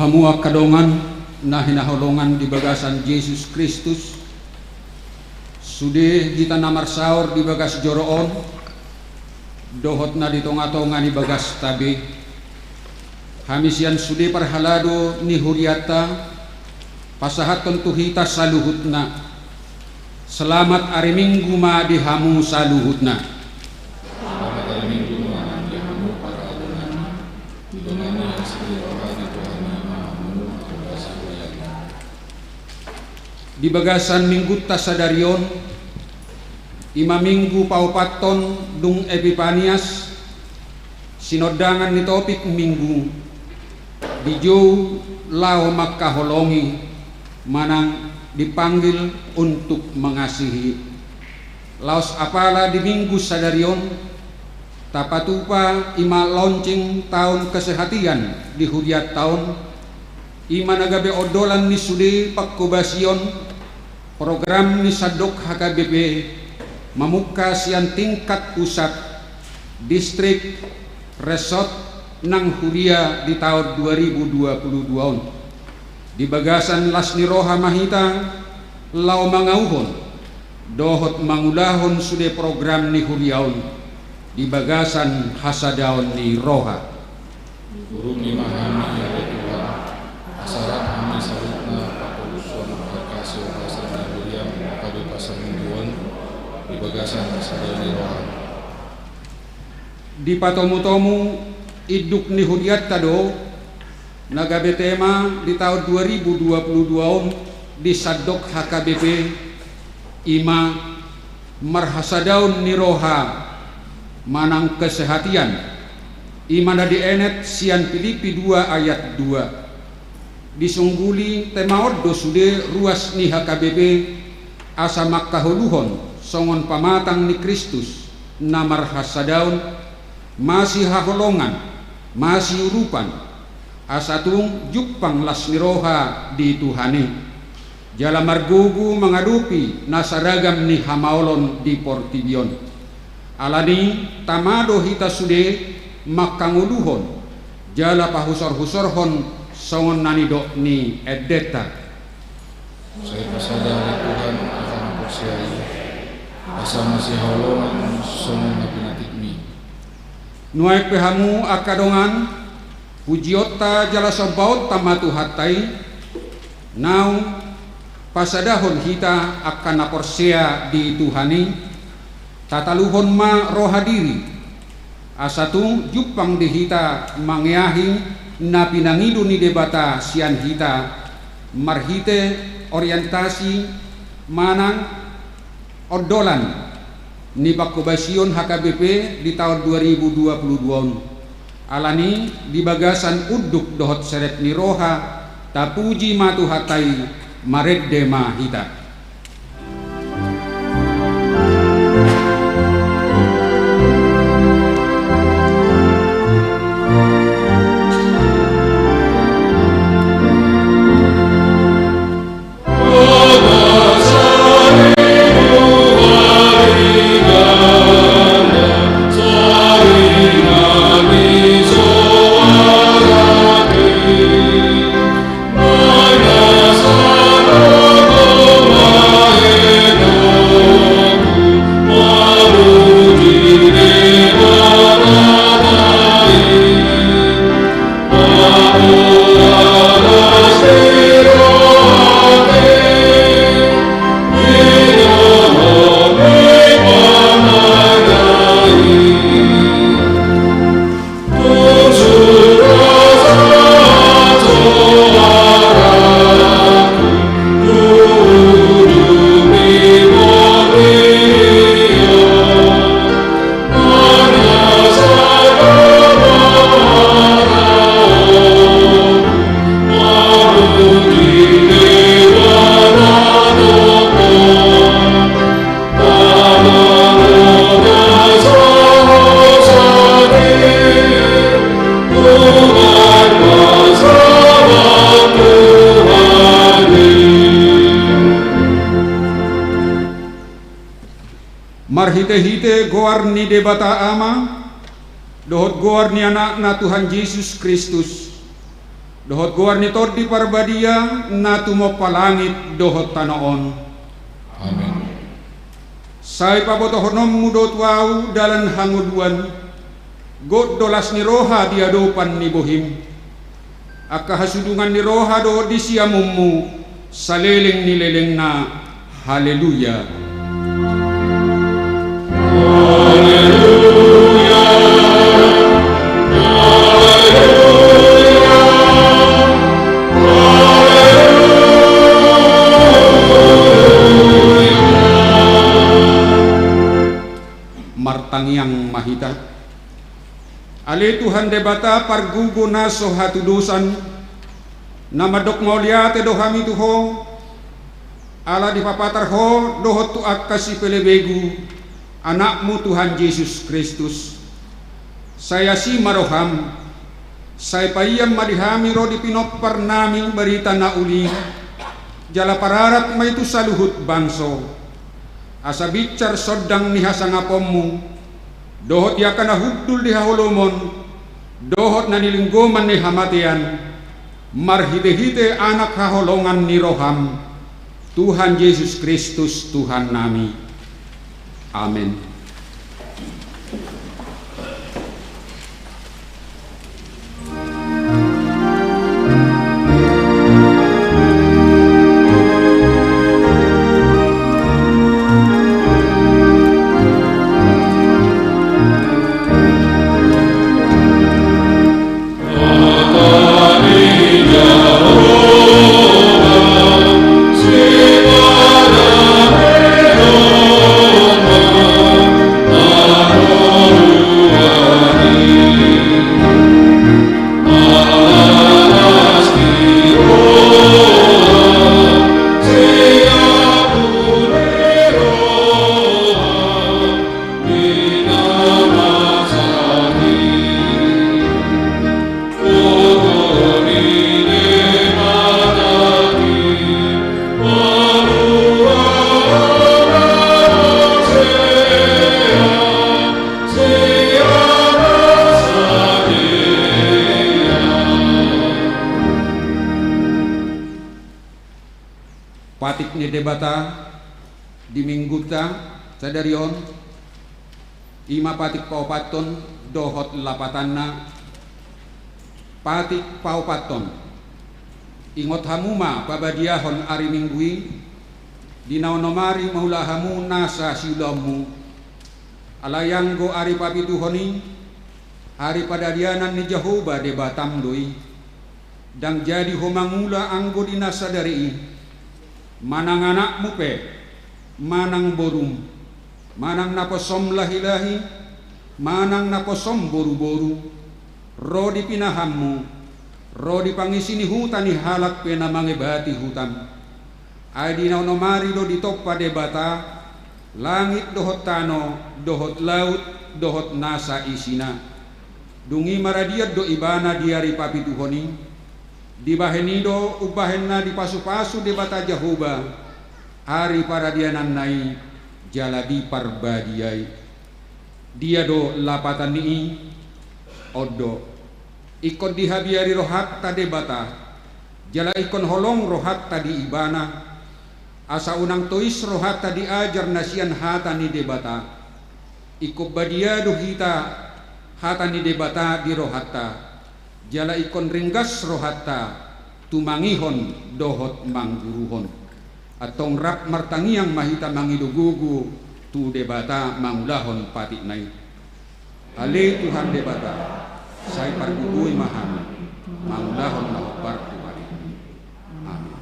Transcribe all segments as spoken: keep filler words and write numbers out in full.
Hamu angka dongan na hinaholongan di bagasan Jesus Kristus, sude hita na marsaor di bagas joro on, dohot na di tonga-tonga ni bagasta be, hami sian sude parhalado ni hurianta, pasahathon tu hita saluhutna. Selamat ari Minggu ma di hamu saluhutna. Selamat ari Minggu ma di hamu parhalado nami. Didongani asi ni roha ni Tuhan i ma hamu angka dongan sahurianta. Di bagasan Minggunta sadari on, i ma Minggu paopathon dung Epipanias, sinondangan ni topik Minggu, dijou laho mangkaholongi manang dipanggil untuk mengasihi. Laos apala di Minggu sadari on, tapatupa i ma launching taon kesehatian di hurianta on, i ma na gabe ondolan ni sude pangkobasion program ni sandok H K B P, mamungka sian tingkat pusat, distrik, resort, nang huria di taon dua ribu dua puluh dua on. Di bagasan las ni roha ma hita laho mangauhon dohot mangulahon sude program ni huria on di bagasan hasadaon ni roha. Urupi ma hami ale Tuhan, asa rap hami saluhutna pangkobasion marhite bagasan ni huriam, gabe pasar mingguon di bagasan hasadaon ni roha. Dipatomu-tomu induk ni hurianta do na gabe tema di taon dua ribu dua puluh dua on di sandok H K B P, i ma marhasadaon ni roha manang kesehatian, i ma na dienet sian Pilipi dua ayat dua. Disungguli tema on do sude ruas ni H K B P, asa mangkaholuhon songon pamatang ni Kristus na marhasadaon, masihaholongan, masiurupan, asa tung jumpang las ni roha di Tuhan i, jala margogo mangadopi na saragam ni hamaolon di portibi on. Alani tama do hita sude mangkangoluhon jala pahusor-husorhon songon na nidok ni endenta. Sai pasada ale Tuhan angka na porsea i, asa masihaholongan songon na pinatikmi. Nuaeng pe hamu angka dongan, pujionta jala sombaonta ma Tuhanta i, naung pasadahon hita angka na porsea di Tuhan i, tataluhon ma roha diri, asa tung jumpang di hita mangeahi na pinangido ni Debata sian hita, marhite orientasi manang ondolan ni pangkobasion H K B P di taon dua ribu dua puluh dua on. Alani di bagasan unduk dohot serep ni roha, tapuji ma Tuhanta i, marende ma hita. Marhitehite goar ni Debata Ama dohot goar ni Anakna Tuhan Jesus Kristus, dohot goar ni Tondi Parbadia na tumompa langit dohot tano on. Amen. Sai pabotohononmu do tu ahu dalan hangoluan, gok do las ni roha di adopan ni bohim. Angka hasudungan ni roha do di siamunmu saleleng ni lelengna. Haleluya. Martangiang ma hita. Ale Tuhan Debata, pargogo na so hatudosan, na mandok mauliate do hami tu Ho, ala dipapatar Ho dohot tu angka sipelebegu, Anakmu Tuhan Jesus Kristus. Sai asi ma roham, sai paian ma di hami ro di pinomparnami barita na uli, jala pararat ma i tu saluhut bangso. Asa binsar sondang ni hasangaponmu, dohot di angka na hundul di haholomon, dohot na nilinggoman ni hamatean, marhitehite Anak haholongan ni roham, Tuhan Jesus Kristus Tuhannami. Amen. Patik ni Debata di Minggunta sadari on, i ma patik paopathon dohot lapatanna. Patik paopathon. Ingot hamu ma pabadiahon ari Minggu i, di na onom ari mangula hamu nasa siulaonmu. Alai anggo ari papituhon i, ari paradianan ni Jahowa Debatam do i. Ndang jadi ho mangula anggo di na sadari i. Manang anakmu pe, manang borum, manang naposom lahilahi, manang naposom boruboru, ro di pinahanmu, ro di pangisi ni huta ni halak pe na mangebati hutam. Ai di na onom ari do ditompa Debata langit dohot tano, dohot laut, dohot nasa isina. Dung i maradian do ibana di ari papituhon i. Dibahen i do umbahen na dipasupasu Debata Jahowa ari paradiananna i jala diparbadiai. Dia do lapatan ni i? On do. Ingkon dihabiari rohanta Debata, jala ingkon holong rohanta di Ibana, asa unang tois rohanta di ajar na sian hata ni Debata. Ingkon badia do hita hata ni Debata di rohanta, jala ingkon ringgas rohanta tumangihon dohot mangguruhon. Antong rap martangiang ma hita mangido gogo tu Debata mangulahon patikna i. Ale Tuhan Debata, sai pargogoi ma hami mangulahon na hombar tu patikmi. Amin.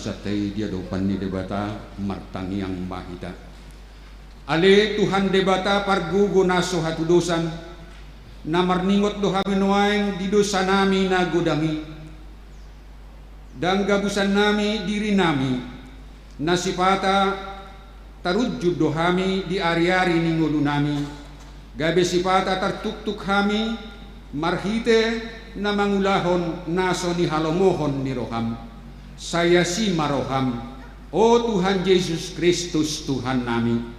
Santabi di adopan ni Debata, martangiang ma hita. Ale Tuhan Debata pargogo na so hatudosan, na marningot do hami nuaeng di dosanami na godang i. Ndang gabusannami dirinami, na sipata tarunjun do hami di ariari ni ngolunami, gabe sipata tartuktuk hami marhite na mangulahon na so nihalomohon ni roham. Sai asi ma roham, o Tuhan Jesus Kristus Tuhannami.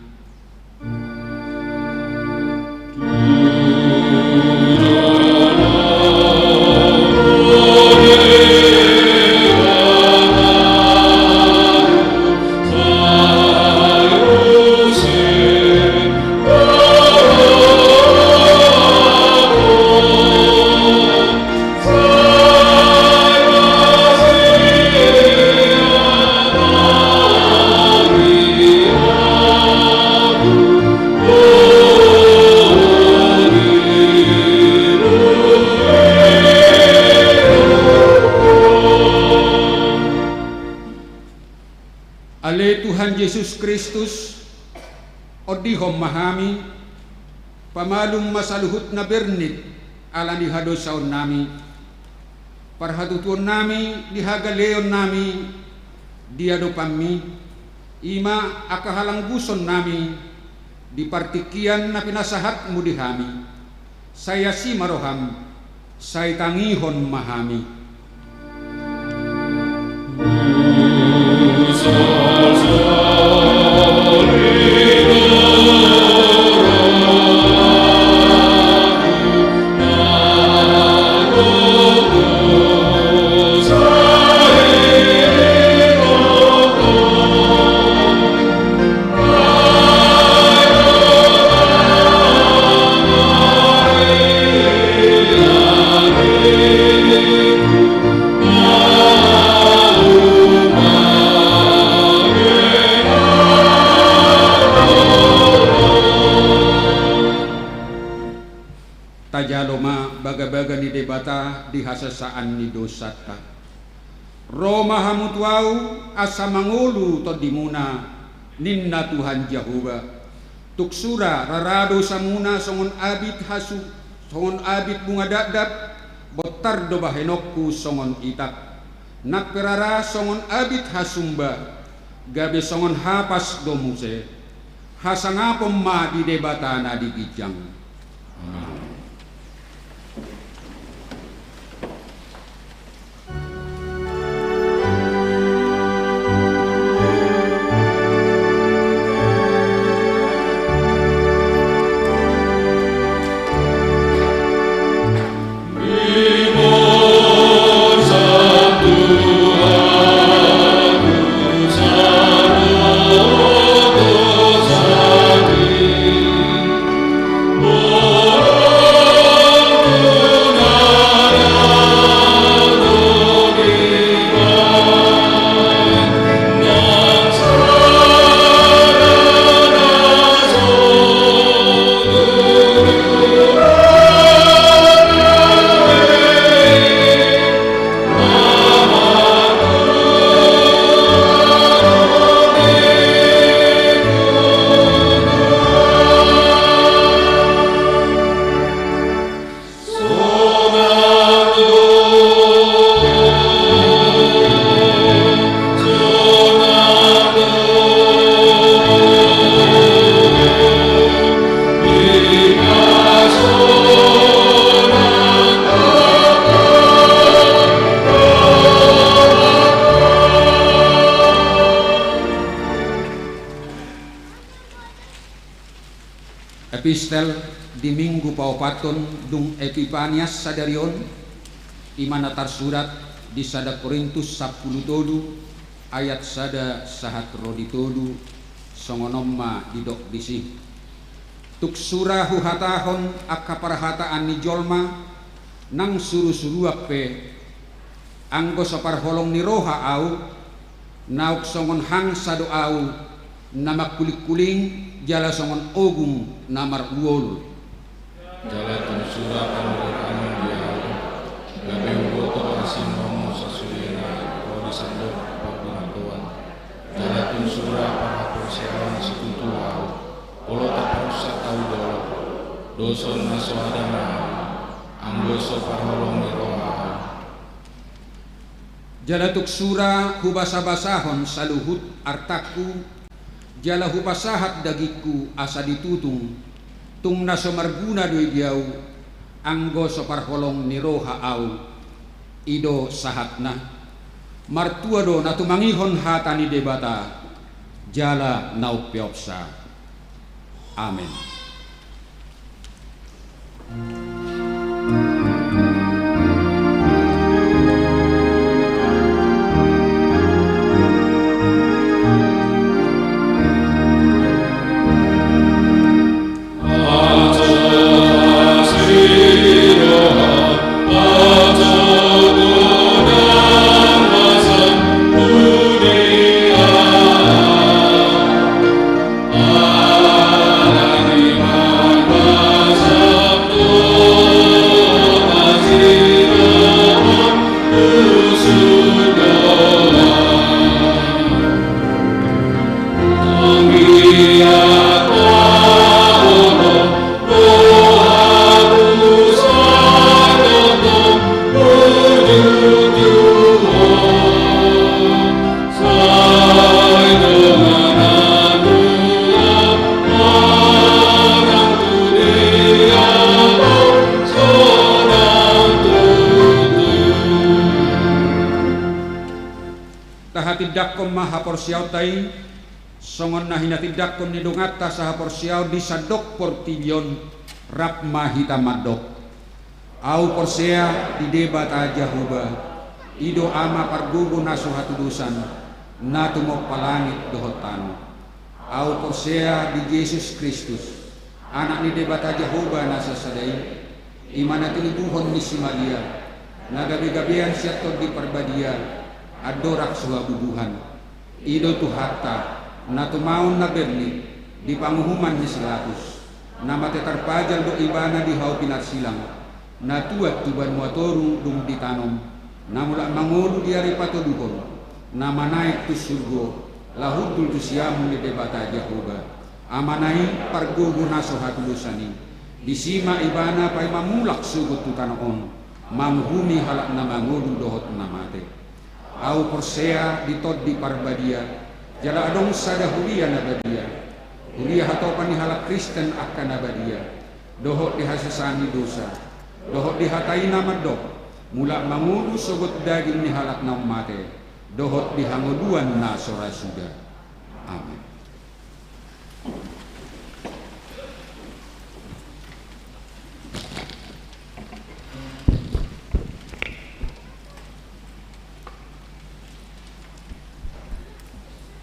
Ale Tuhan Jesus Kristus, ondihon ma hami, pamalum ma saluhut na bernit ala ni hadosaonnami, parhatutuonnami di hagaleonnami di adopanmi, i ma angka halanggusonnami di partingkian na pinasahatmu di hami. Sai asi ma roham, sai tangihon ma hami. Tajalo ma bagabaga ni Debata di hasesaan ni dosanta. Ro ma hamu tu ahu asa mangolu tondimuna, ninna Tuhan Jahowa. Tung sura rara dosamuna songon abit hasu, songon abit bunga dakdak, bontar do bahenonku songon itak. Nang pe rara songon abit hasumba, gabe songon hapas do muse. Hasangapon ma di Debata na di ginjang. Amen. Epistel di Minggu paopathon dung Epipanias sadari on, i ma na tarsurat di sada Korintus sampulu tolu ayat sada sahat ro di tolu, songon on ma didok disi. Tung sura huhatahon angka parhataan ni jolma, nang surusuruan pe, anggo so parholong ni roha ahu, naung songon hangsa do ahu, na mangkulingkuling jala songon ogung na maruol. Jala tung sura panuripangan di ahu, gabe huboto asi ni roham sasudena, ro di sandok pangkulingon. Dosa na so adong ahu, anggo so parholong ni roha ahu. Jala tung sura hubasabasahon saluhut artangku, jala hupasahat dagingku asa ditutung, tung na so marguna do i di ahu, anggo so parholong ni roha ahu. I do sahatna. Martua do na tumangihon hata ni Debata, jala na umpeopsa. Amen. Tahatindangkon ma haporseaonta i, songon na hinatindangkon ni donganta sahaporseaon di sandok portibi on, rap ma hita mandok. Ahu porsea di Debata Jahowa, i do Ama pargogo na so hatudosan, na tumompa langit dohot tano. Ahu porsea di Jesus Kristus, Anak ni Debata Jahowa na sasada i, i ma na tinubuhon ni si Maria, na gabegabean sian Tondi Parbadia, andorang so habubuhan. I do Tuhanta, na tumaon na berni di panguhuman ni si Latus, na mate tarpajal do Ibana di hau pinarsilang, na tuat tu banua toru dung ditanom, na mulak mangolu di ari patoluhon, na manaek tu surgo, laho hundul tu siamun ni Debata Jahowa, Amana i pargogo na so hatudosan i. Disi ma Ibana paima mulak sogot tu tano on, manguhumi halak na mangolu dohot na mate. Ahu porsea di Tondi Parbadia, jala adong sada huria na badia, huria hatopan ni halak Kristen angka na badia, dohot di hasesaan ni dosa, dohot di hata i na mandok, mulak mangolu sogot daging ni halak naung mate, dohot di hangoluan na so ra suda. Amen.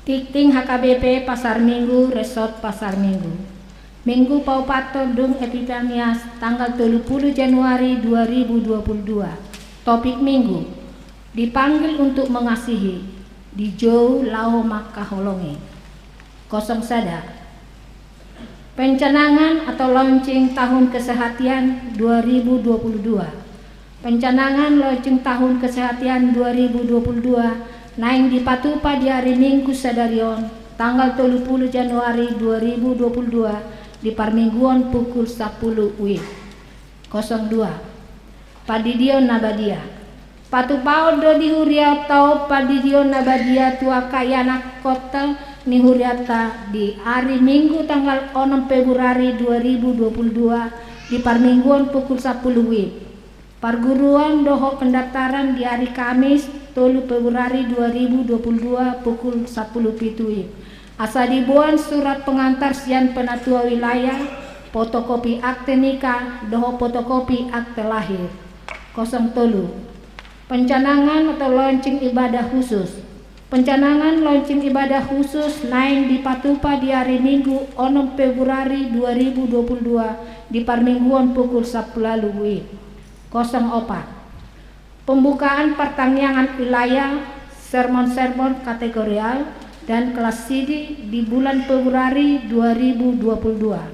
Tingting H K B P Pasar Minggu, Resort Pasar Minggu. Minggu paopathon dung Epiphanias, tanggal tolu pulu Januari dua ribu dua pulu dua. Topik Minggu: Dipanggil untuk mengasihi, dijou laho mangkaholongi. Kosong sada. Pencanangan atau launching tahun kesehatian dua ribu dua pulu dua. Pencanangan launching tahun kesehatian dua ribu dua pulu dua naeng dipatupa di ari Minggu sadari on, tanggal tolu pulu Januari dua ribu dua pulu dua, di parmingguon pukul sampulu WIB. Kosong dua. Pandidion na badia. Patupaon do di huriaonta on pandidion na badia tu angka ianakhonta ni hurianta di ari Minggu tanggal onom Februari dua ribu dua pulu dua, di parmingguon pukul sampulu WIB. Parguruan dohot pendaftaran di ari Kamis tolu Februari dua ribu dua pulu dua pukul sampulu pitu WIB. Asa diboan surat pengantar sian penatua wilayah, fotokopi akte nikah, dohot fotokopi akte lahir. Kosong tolu. Pencanangan atau launching ibadah khusus. Pencanangan launching ibadah khusus naeng dipatupa di ari Minggu onom Februari dua ribu dua pulu dua di parmingguon pukul sampulu ualu WIB. Kosong opat. Pembukaan partangiangan wilayah, sermon-sermon kategorial, dan kelas sidi di bulan Februari dua ribu dua pulu dua.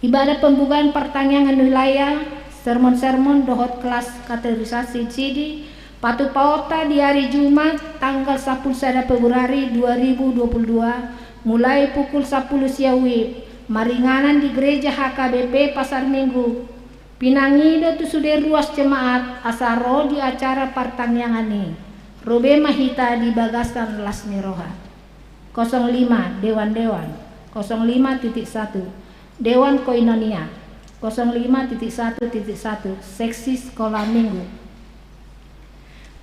Ibadah pembukaan partangiangan wilayah, sermon-sermon dohot kelas kategorisasi sidi patupaonta di ari Jumat tanggal sampulu sada Februari dua ribu dua pulu dua, mulai pukul sampulu sia WIB, maringanan di Gereja H K B P Pasar Minggu, pinangido tu sude ruas jemaat asa ro di acara partangiangan i. Ro be ma hita di bagasan las ni roha. Kosong lima, Dewan-dewan. Kosong lima titik satu, Dewan Koinonia. Kosong lima titik satu titik satu, Seksi Sikola Minggu.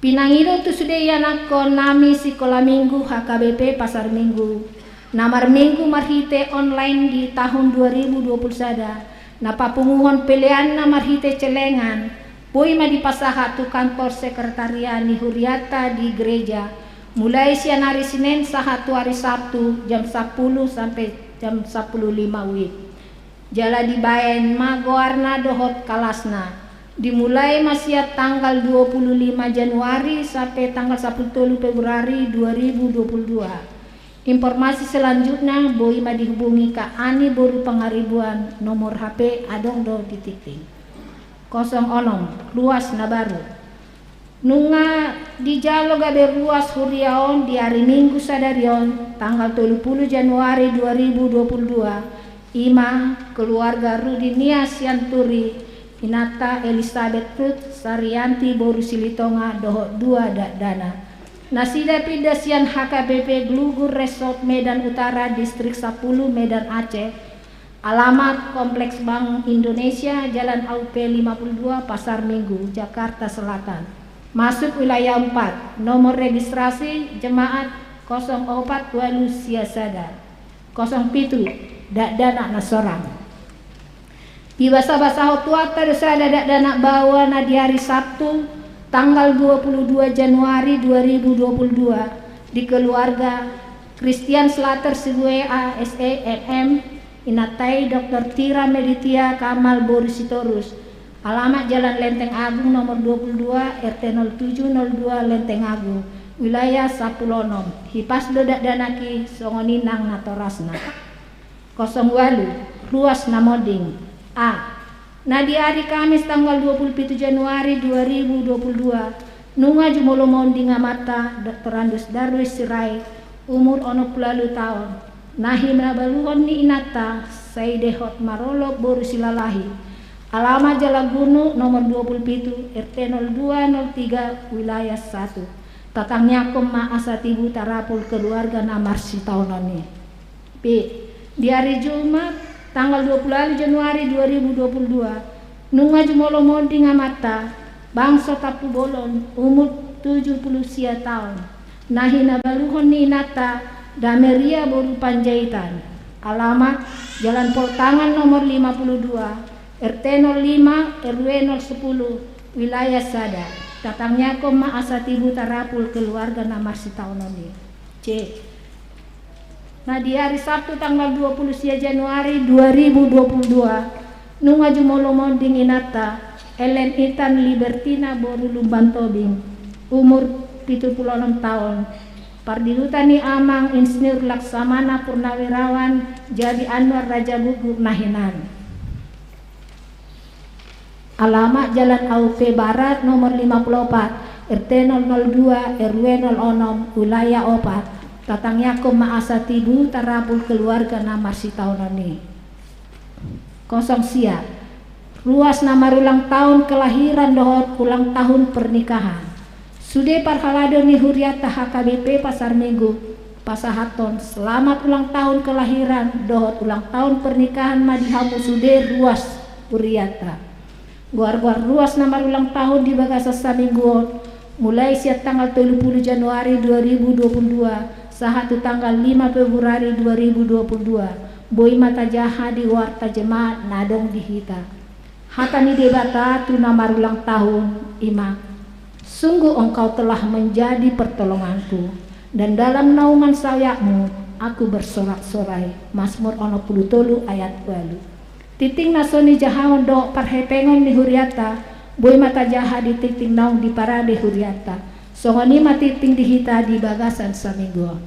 Pinangido tu sude ianakhon nami Sikola Minggu H K B P Pasar Minggu, na marminggu marhite online di tahun dua ribu dua puluh sada, na papunguhon peleanna marhite celengan, boi ma dipasahat tu kantor sekretariat ni hurianta di gereja, mulai sian ari Senin sahat tu ari Sabtu jam sampulu sampe jam sampulu lima wib. Jala dibaen ma goarna dohot kalasna. Dimulai ma sian tanggal dua puluh lima Januari sampe tanggal sampulu tolu Februari dua ribu dua puluh dua. Informasi selanjutna boi ma dihubungi Kak Ani boru Pangaribuan, nomor H P adong do di tingting. Kosong onom, ruas na baru. Nunga dijalo gabe ruas huria on di ari Minggu sadari on, tanggal tolu pulu Januari dua ribu dua puluh dua, i ma keluarga Rudinia Sianturi, inanta Elisabet Ruth Sarianti boru Silitonga dohot dua dakdanak. Nasida pinda sian H K B P Glugur Resort Medan Utara, Distrik sampulu, Medan Aceh. Alamat Kompleks Bank Indonesia, Jalan Aupe lima puluh dua, Pasar Minggu, Jakarta Selatan. Masuk wilayah empat, nomor registrasi jemaat kosong opat walu sia sada. Kosong pitu, dakdanak na sorang. Dibasabasahon Tuhanta do sada dakdanak baoa na di ari Sabtu, tanggal dua puluh dua Januari dua ribu dua puluh dua, di keluarga Christian Slater Sibuea, S E, M M, inanta i Doktor Tira Meditia Kamal boru Sitorus, alamat Jalan Lenteng Agung nomor dua puluh dua, R T nol tujuh nol dua Lenteng Agung, wilayah sampulu onom. Hipas do dakdanak i, songon i nang natorasna. Kosong walu, ruas na monding. A. Na di ari Kamis tanggal dua puluh pitu Januari dua ribu dua puluh dua, nunga jumolo monding amanta Doktorandus Darwis Sirait, umur onom puluh walu taon, na hinabaluhon ni inanta Saidehot Marolop boru Silalahi, alamat Jalan Gunu nomor dua puluh pitu, R T nol dua nol tiga, wilayah satu. Tatangiangkon ma asa tibu tarapul keluarga na marsitaonon i. B. Di ari Jumat tanggal dua puluh walu Januari dua ribu dua puluh dua, nunga jumolo monding amanta Bangso Tampubolon, umur tujuh puluh sia taon, na hinabaluhon ni inanta Dameria boru Panjaitan, alamat Jalan Poltangan nomor lima puluh dua, R T nol lima, R W nol sepuluh, wilayah sada. Tatangiangkon ma asa tibu tarapul keluarga na marsitaonon i. C. Na di ari Sabtu tanggal dua puluh sia Januari dua ribu dua puluh dua, nunga jumolo monding inanta Ellen Intan Libertina boru Lumban Tobing, umur pitu puluh onom taon, pardihuta ni amang Insinyur Laksamana Purnawirawan, Jabi Anwar Raja Gugur na hinan. Alamat Jalan Aupe Barat nomor lima puluh opat, R T nol nol dua, R W nol onom, wilayah opat. Tatangiangkon ma asa tibu tarapul keluarga na marsitaonon i. Kosong sia. Ruas na marulang taon kelahiran dohot ulang tahun pernikahan. Sude parhalado ni hurianta H K B P Pasar Minggu pasahathon selamat ulang tahun kelahiran dohot ulang tahun pernikahan ma di hamu sude ruas hurianta. Goar-goar ruas na marulang tahun di bagasan saminggu on, mulai sian tanggal tolu puluh Januari dua ribu dua puluh dua sahat tu tanggal lima Februari dua ribu dua puluh dua, boi ma tajaha di warta jemaat na adong di hita. Hata ni Debata tu na marulang tahun, i ma: Sungguh Engkau telah menjadi pertolonganku, dan dalam naungan sayapmu aku bersorak-sorai. Mazmur onom puluh tolu ayat walu. Tingting na so nijahahon dohot parhepengon ni hurianta, boi ma tajaha di tingting naung diparade hurianta. Songon i ma tingting di hita di bagasan saminggu on.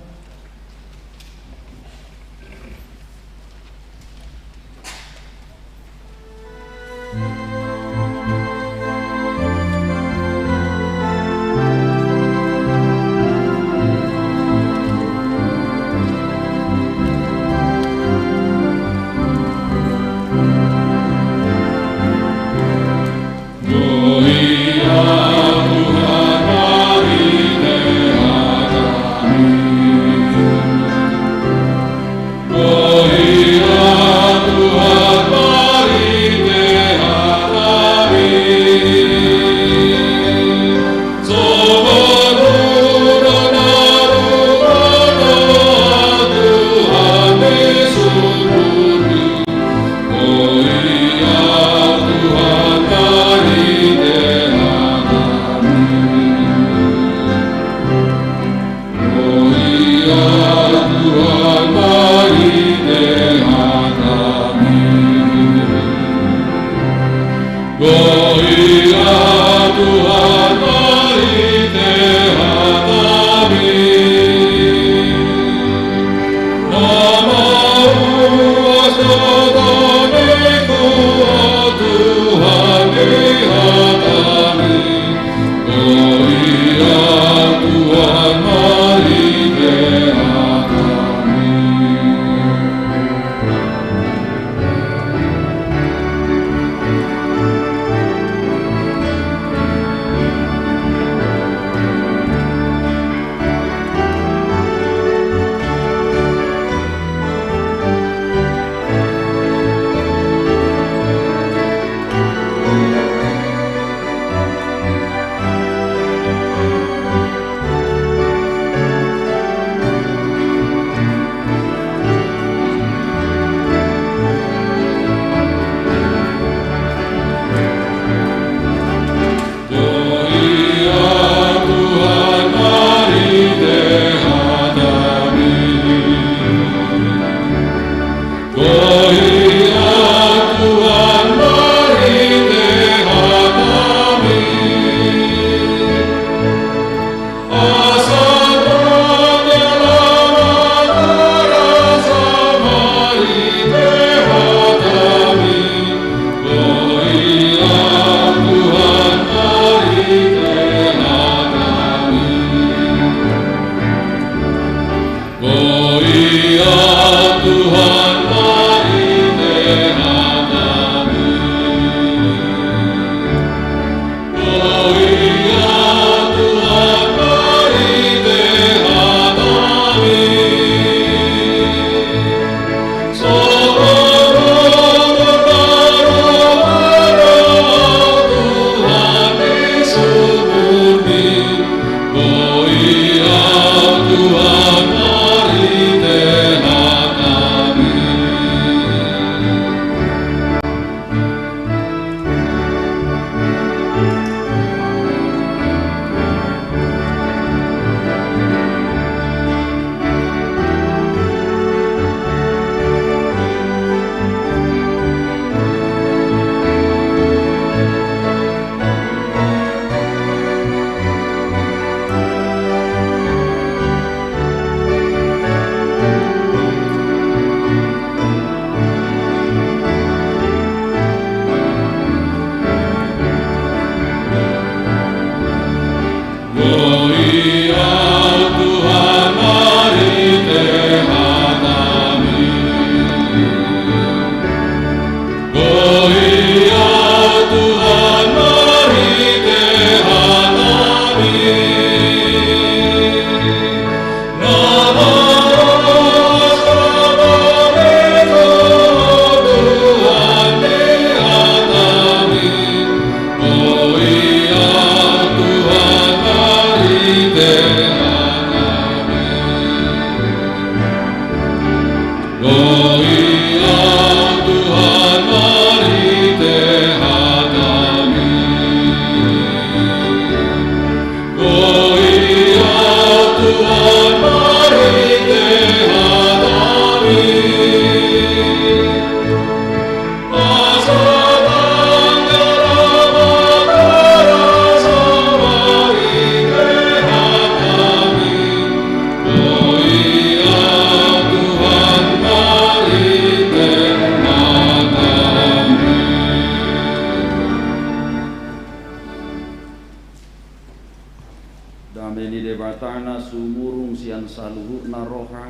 Dame ni Debata na sumurung sian saluhutna roha,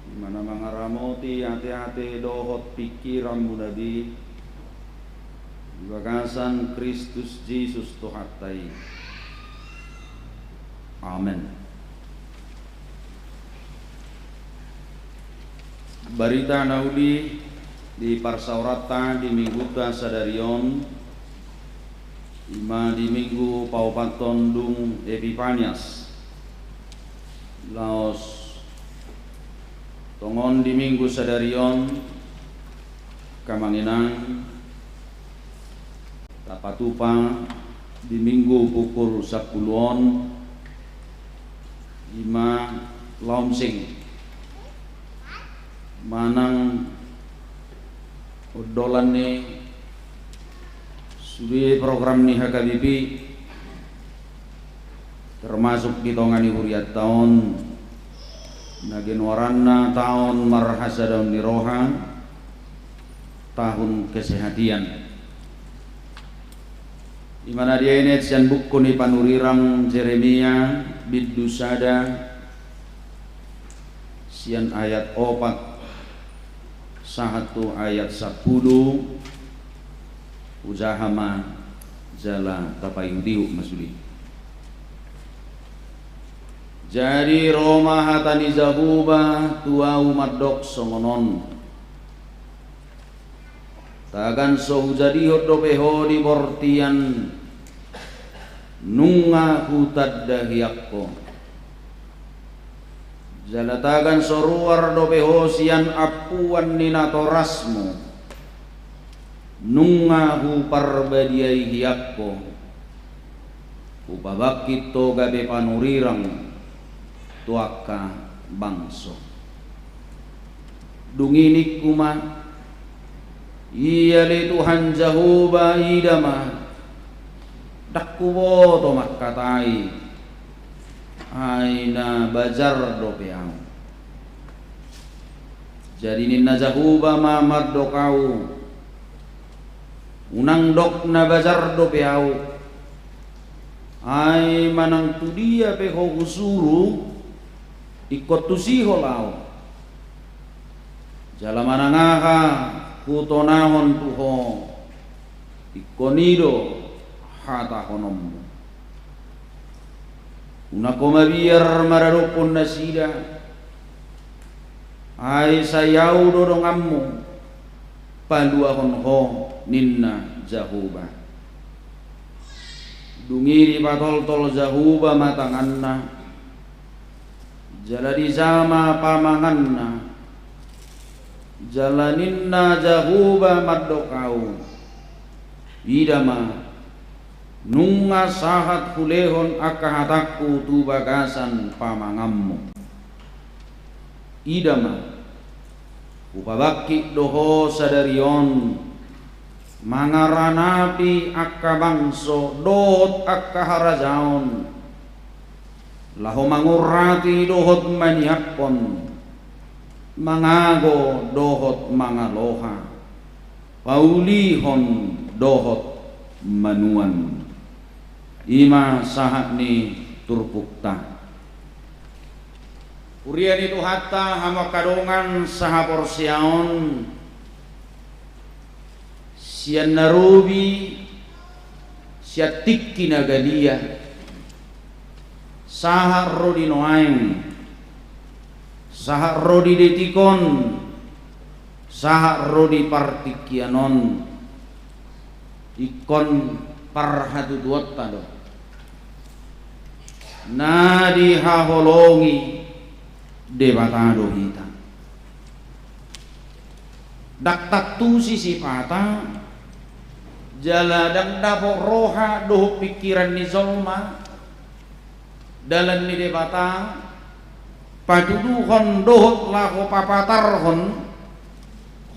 i ma na mangaramoti ateate dohot pingkiranmuna be, di bagasan Kristus Jesus Tuhanta i. Amen. Barita na uli di parsaoranta di minggunta sadari on, i ma di minggu paopathon dung Epipanias. Laos tongon di minggu sadari on, angka amang inang, tapatupa di minggu pukul sampulu on, i ma launching manang ondolan ni sude program ni H K B P, termasuk di tonga ni hurianta on, na genoaranna taon marhasadaon ni roha, tahun kesehatian. I ma na dienet sian buku ni panurirang Jeremia, bindu sada, sian ayat opat sahat tu ayat sampulu. Hujaha ma jala tapaihutihut ma sude. Jadi ro ma hata ni Jahowa tu ahu mandok songon on: Tagan so hujadihon dope ho di bortian, nunga hutandahian ho. Jala tagan so ruar dope ho sian ampuan ni natorasmu, nunga huparbadiaihian ho. Hupabangkit ho gabe panurirang tu angka bangso. Dung i ningku ma, ia ale Tuhan Jahowa, ida ma, ndang huboto mangkatai, ai na bajar dope ahu. Jadi ninna Jahowa ma mandok ahu, unang dok na bajar dope ahu, ai manang tu dia pe ho husuru, ingkon tusi ho laho. Jala manang aha hutonahon tu ho, ingkon i do hatahononmu. Unang ho mabiar maradophon nasida, ai sai ahu do donganmu, paluahon ho, ninna Jahowa. Dung i dipatoltol Jahowa ma tanganna, jala dijama pamanganna, jala ninna Jahowa mandok ahu, ida ma, nunga sahat hulehon angka hatangku tu bagasan pamanganmu. Ida ma, hupabangkit do ho sadari on, mangaranapi angka bangso dohot angka harajaon, laho mangurati dohot maniaphon, mangago dohot mangaloha, paulihon dohot manuan. I ma sahat ni turpukta. Huria ni Tuhanta, hamu angka dongan sahaporseaon, sian na robi, sian tingki na galia, sahat ro di nuaeng, sahat ro di detik on, sahat ro di partingkian on, ingkon parhatutuonta do na dihaholongi Debata do hita. Ndang tantusi sipata, jala ndang dapot roha dohot pingkiran ni jolma dalan ni Debata patuduhon dohot laho papatarhon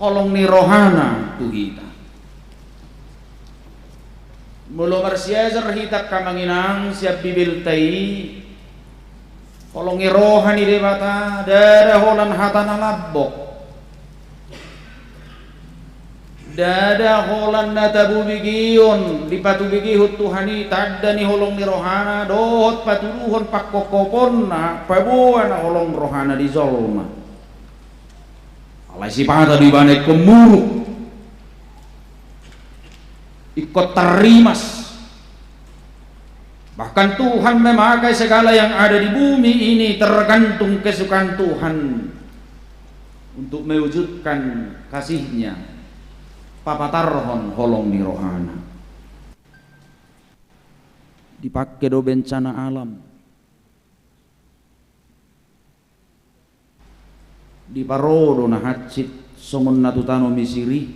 holong ni rohana tu hita. Molo marsiajar hita angka amang inang sian Bibelta i, holong ni roha ni Debata ndada holan hata na lambok. Ndada holan na tabo begeon dipatubegehon Tuhan i tanda ni holong ni rohana dohot patuduhon pangkophoponna paboa na holong rohana di jolma. Alai sipata do ibana ingkon muruk, ingkon tarrimas. Bahkan Tuhan memakai segala yang ada di bumi ini tergantung kesukaan Tuhan untuk mewujudkan kasih-Nya, papatarhon holong ni rohana. Dipangke do bencana alam. Diparo do na hansit songon na tu tano Misir i.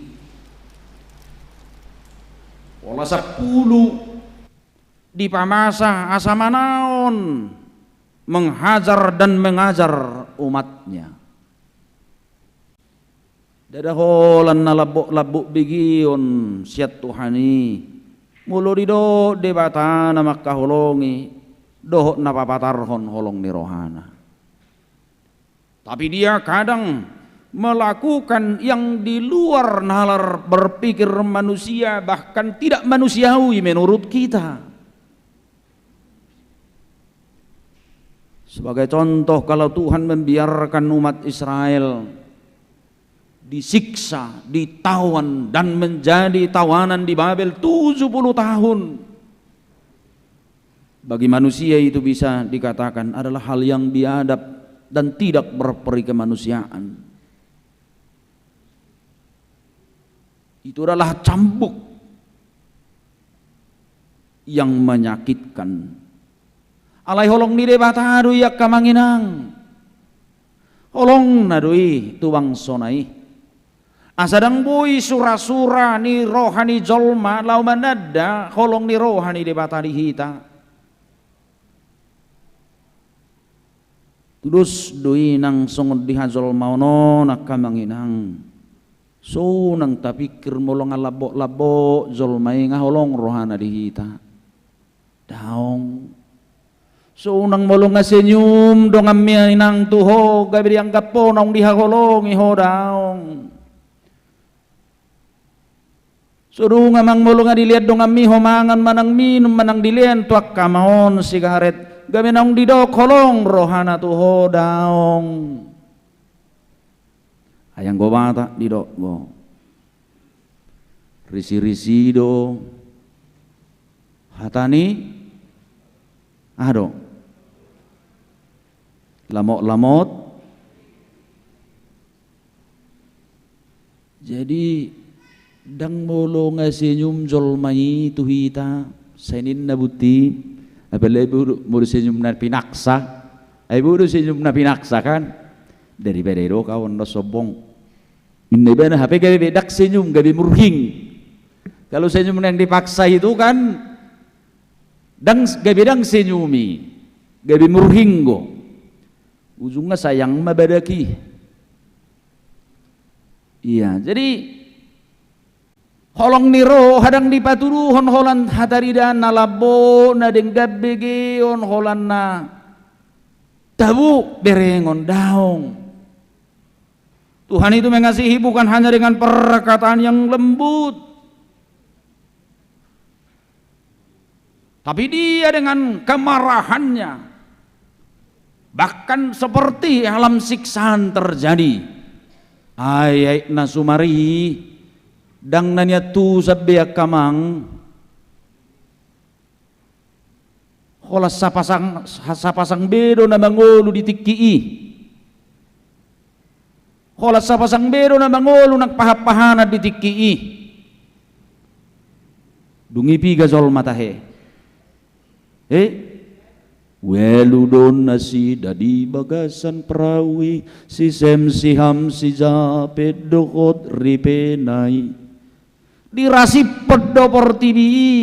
Pola sampulu dipamasa asa manaon menghajar dan mengajar umat-Nya. Ndada holan na lambok-lambok begeon sian Tuhan i, molo didok Debata na mangkaholongi dohot na papatarhon holong ni rohana. Tapi dia kadang melakukan yang di luar nalar berpikir manusia, bahkan tidak manusiawi menurut kita. Sebagai contoh, kalau Tuhan membiarkan umat Israel disiksa, ditawan, dan menjadi tawanan di Babel tujuh puluh tahun, bagi manusia itu bisa dikatakan adalah hal yang biadab dan tidak berperi kemanusiaan. Itu adalah cambuk yang menyakitkan. Alai holong ni Debata do i, angka amang inang. Holongna do i tu bangsona i. Asa ndang boi sura-sura ni roha ni jolma laho mananda holong ni roha ni Debata di hita. Tudos do i nang songon di hajolmaon on, angka amang inang. So unang tapingkir molo nga lambok-lambok jolma i nga holong rohana di hita. Daong. So unang molo nga senyum donganmi inang tu ho, gabe dianggap ho naung dihaholongi ho, daong. So dung amang molo nga dilean donganmi ho mangan manang minum manang dilean tu angka amang on sigaret, gabe naung didok holong rohana tu ho, daong. Ai anggo Batak didok do, risi-risi do hata ni, aha do, lamot-lamot. Jadi, ndang molo nga senyum jolma i tu hita, sai ninna buti, apalagi molo, molo senyum na pinaksa, ai bodo senyum na pinaksa kan, daripada i do kawan na sombong. Ninna ibana hape gabe ndang senyum, gabe murhing. Kalau senyum yang dipaksa itu kan, ndang, gabe ndang senyum i, gabe murhing do. Ujungna sayang ma badak i. Iya, jadi holong ni roha ndang dipatuduhon holan hataridaan na lambok, na denggan begeon, holan na tabo berengon, daong. Tuhan itu mengasihi bukan hanya dengan perkataan yang lembut, tapi dia dengan kemarahannya, bahkan seperti alam siksaan terjadi. Ai, ai na sumari, ndang na niantusan be angka amang. Holan sapasang, sapasang be do na mangolu di tingki i. Holan sapasang be do na mangolu nang pahan-pahanan di tingki i. Dung i piga jolma tahe? Eh? Ualu do nasida di bagasan prau i, si Sem, si Ham, si Japet dohot ripena i. Dirasiphon do portibi i.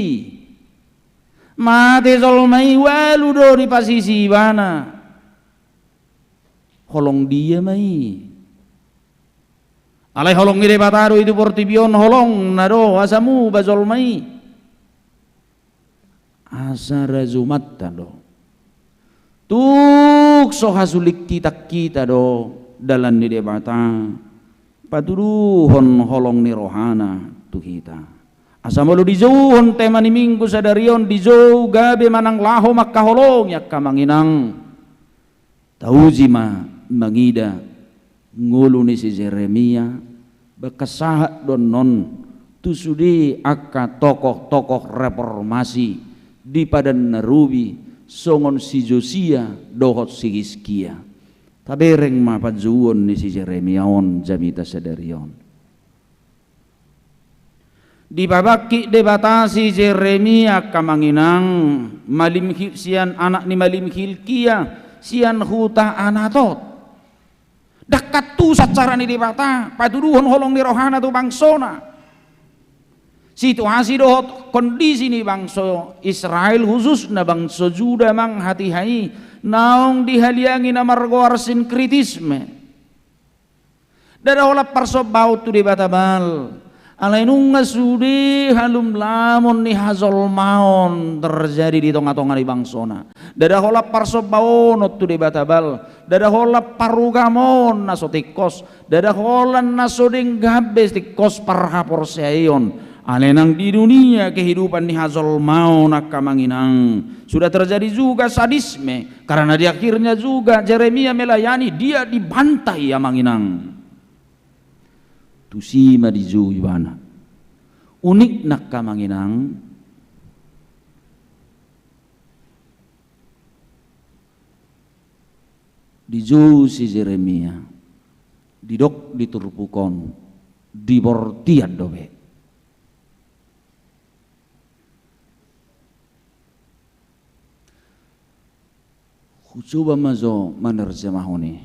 Mate jolma i, ualu do dipasisi ibana. Holong dia ma i? Alai holong ni Debata do i tu portibi on, holongna do asa muba jolma i. Asa rajumanta do. Tung so hasulingkitangkita do dalan ni Debata patuduhon holong ni rohana tu hita. Asa molo dijouhon tema ni Minggu sadari on, dijou gabe manang laho mangkaholongi angka amang inang. Tauji ma mangida ngolu ni si Jeremia, bahen sahat do annon tu sude angka tokoh-tokoh reformasi di Padan na Robi, songon si Josia dohot si Hiskia. Tabereng ma panjouon ni si Jeremia on jamita sadari on. Dipabangkit Debata si Jeremia, angka amang inang, malim Hi-, sian anak ni malim Hilkia, sian huta Anatot. Ndang antusan cara ni Debata patuduhon holong ni rohana tu bangsona. Situasi dohot kondisi ni bangso Israel, khususna bangso Juda, amang, hatiha i naung dihaliangi na margoar sinkritisme. Ndada holan parsombaon tu Debata Baal. Alai nunga sude halumlamon ni hajolmaon terjadi di tonga-tonga ni bangsona. Ndada holan parsombaonon tu Debata Baal. Ndada holan parugamoon na so tingkos. Ndada holan na so denggan be tingkos parhaporseaon. Alai nang di dunia kehidupan ni hajolmaon, angka amang inang, sudah terjadi juga sadisme. Karena di akhirnya juga Jeremia melayani, dia dibantai, amang inang. Tusi ma dijou ibana. Unikna, angka amang inang, dijou si Jeremia, didok di turpuk on, di bortian dope. Hucoba ma jo manerjemahon i.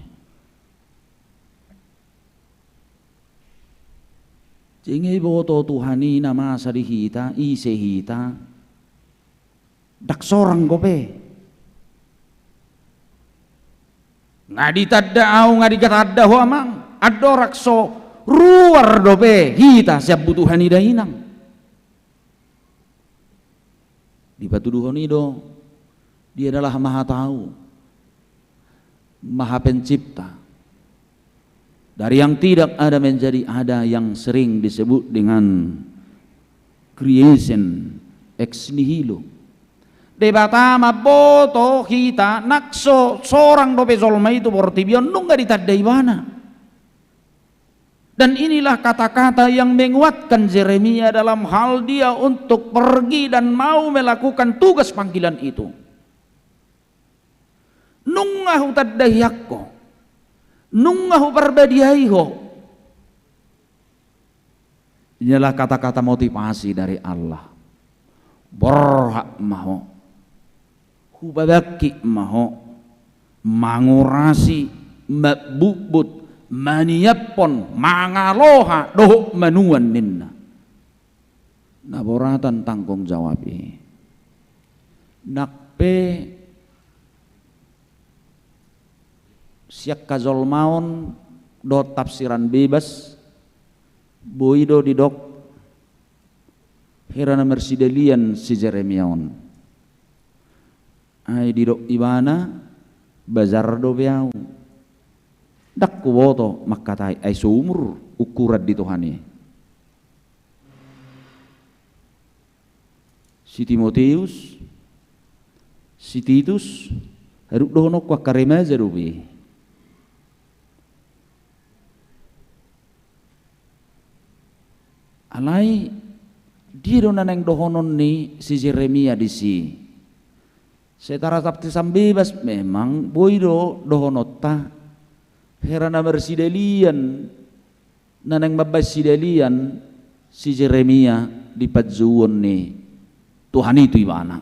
Jei nge iboto Tuhan i na masa di hita, ise hita. Ndang sorang dope. Nga ditanda au, nga ditanda ho amang, andorang so ruar dope hita sian butuha ni dainang. Dipatuduhon i do, Dia adalah Maha Tahu, Maha Pencipta. Dari yang tidak ada menjadi ada, yang sering disebut dengan creation ex nihilo. Debata mamboto hita, nang so sorang dope jolma i tu portibi on, nunga ditanda Ibana. Dan inilah kata-kata yang menguatkan Yeremia dalam hal dia untuk pergi dan mau melakukan tugas panggilan itu. Nunga hutanda hian ho, nunga huparbadiai ho. Inilah kata-kata motivasi dari Allah. Borhat ma ho, hupabangkit ma ho, mangurasi, mambutbut, manyiaphon, mangaloha dohot manuan ninna. Na boratan tanggung jawab i. Nang pe sian hajolmaon dohot tafsiran bebas, boi do didok hera na marsidalian si Yeremia on. Ai didok ibana, bajar dope au. Ndang huboto mangkatai, ai so umur ukuran di Tuhan i. Si Timoteus, si Titus, haru dohononku angka remaja dope. Alai dia do na naeng dohonon ni si Yeremia disi? Secara tafsiran bebas memang boi do dohononta hera na marsidalian, na naeng mambahen sidalian si Yeremia di panjouon ni Tuhan i tu ibana.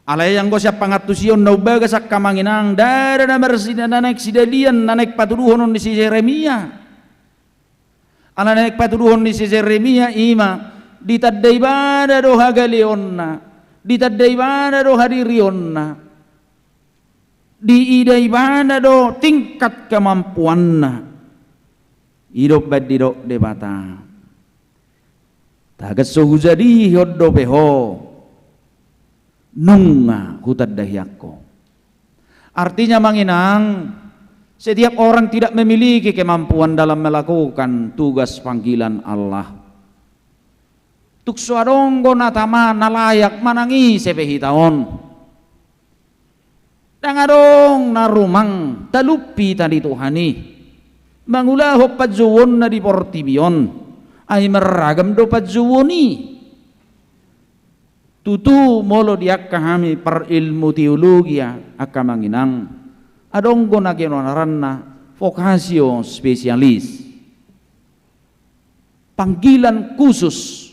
Alai anggo sian pangantusion na umbagas angka amang inang, ndada na marsida-, na naeng sidalian, na naeng patuduhonon ni si Yeremia. Ala na naeng patuduhon ni si Yeremia i ma, ditanda ibana do hagaleonna, ditanda ibana do hadirionna, diida ibana do tingkat kemampuanna. I do umbahen didok Debata, tagan so hujadihon dope ho, nunga hutanda hian ho. Artinya amang inang, setiap orang tidak memiliki kemampuan dalam melakukan tugas panggilan Allah. Tung so adong do na tama na layak manang ise pe hita on. Ndang adong na rumang, talup hita di Tuhan i mangulahon panjouonna di portibi on. Ai marragam do panjouon i. Tutu molo di angka hami parilmu teologia angka amang inang, adong do na ginoaranna vocatio specialis. Panggilan khusus.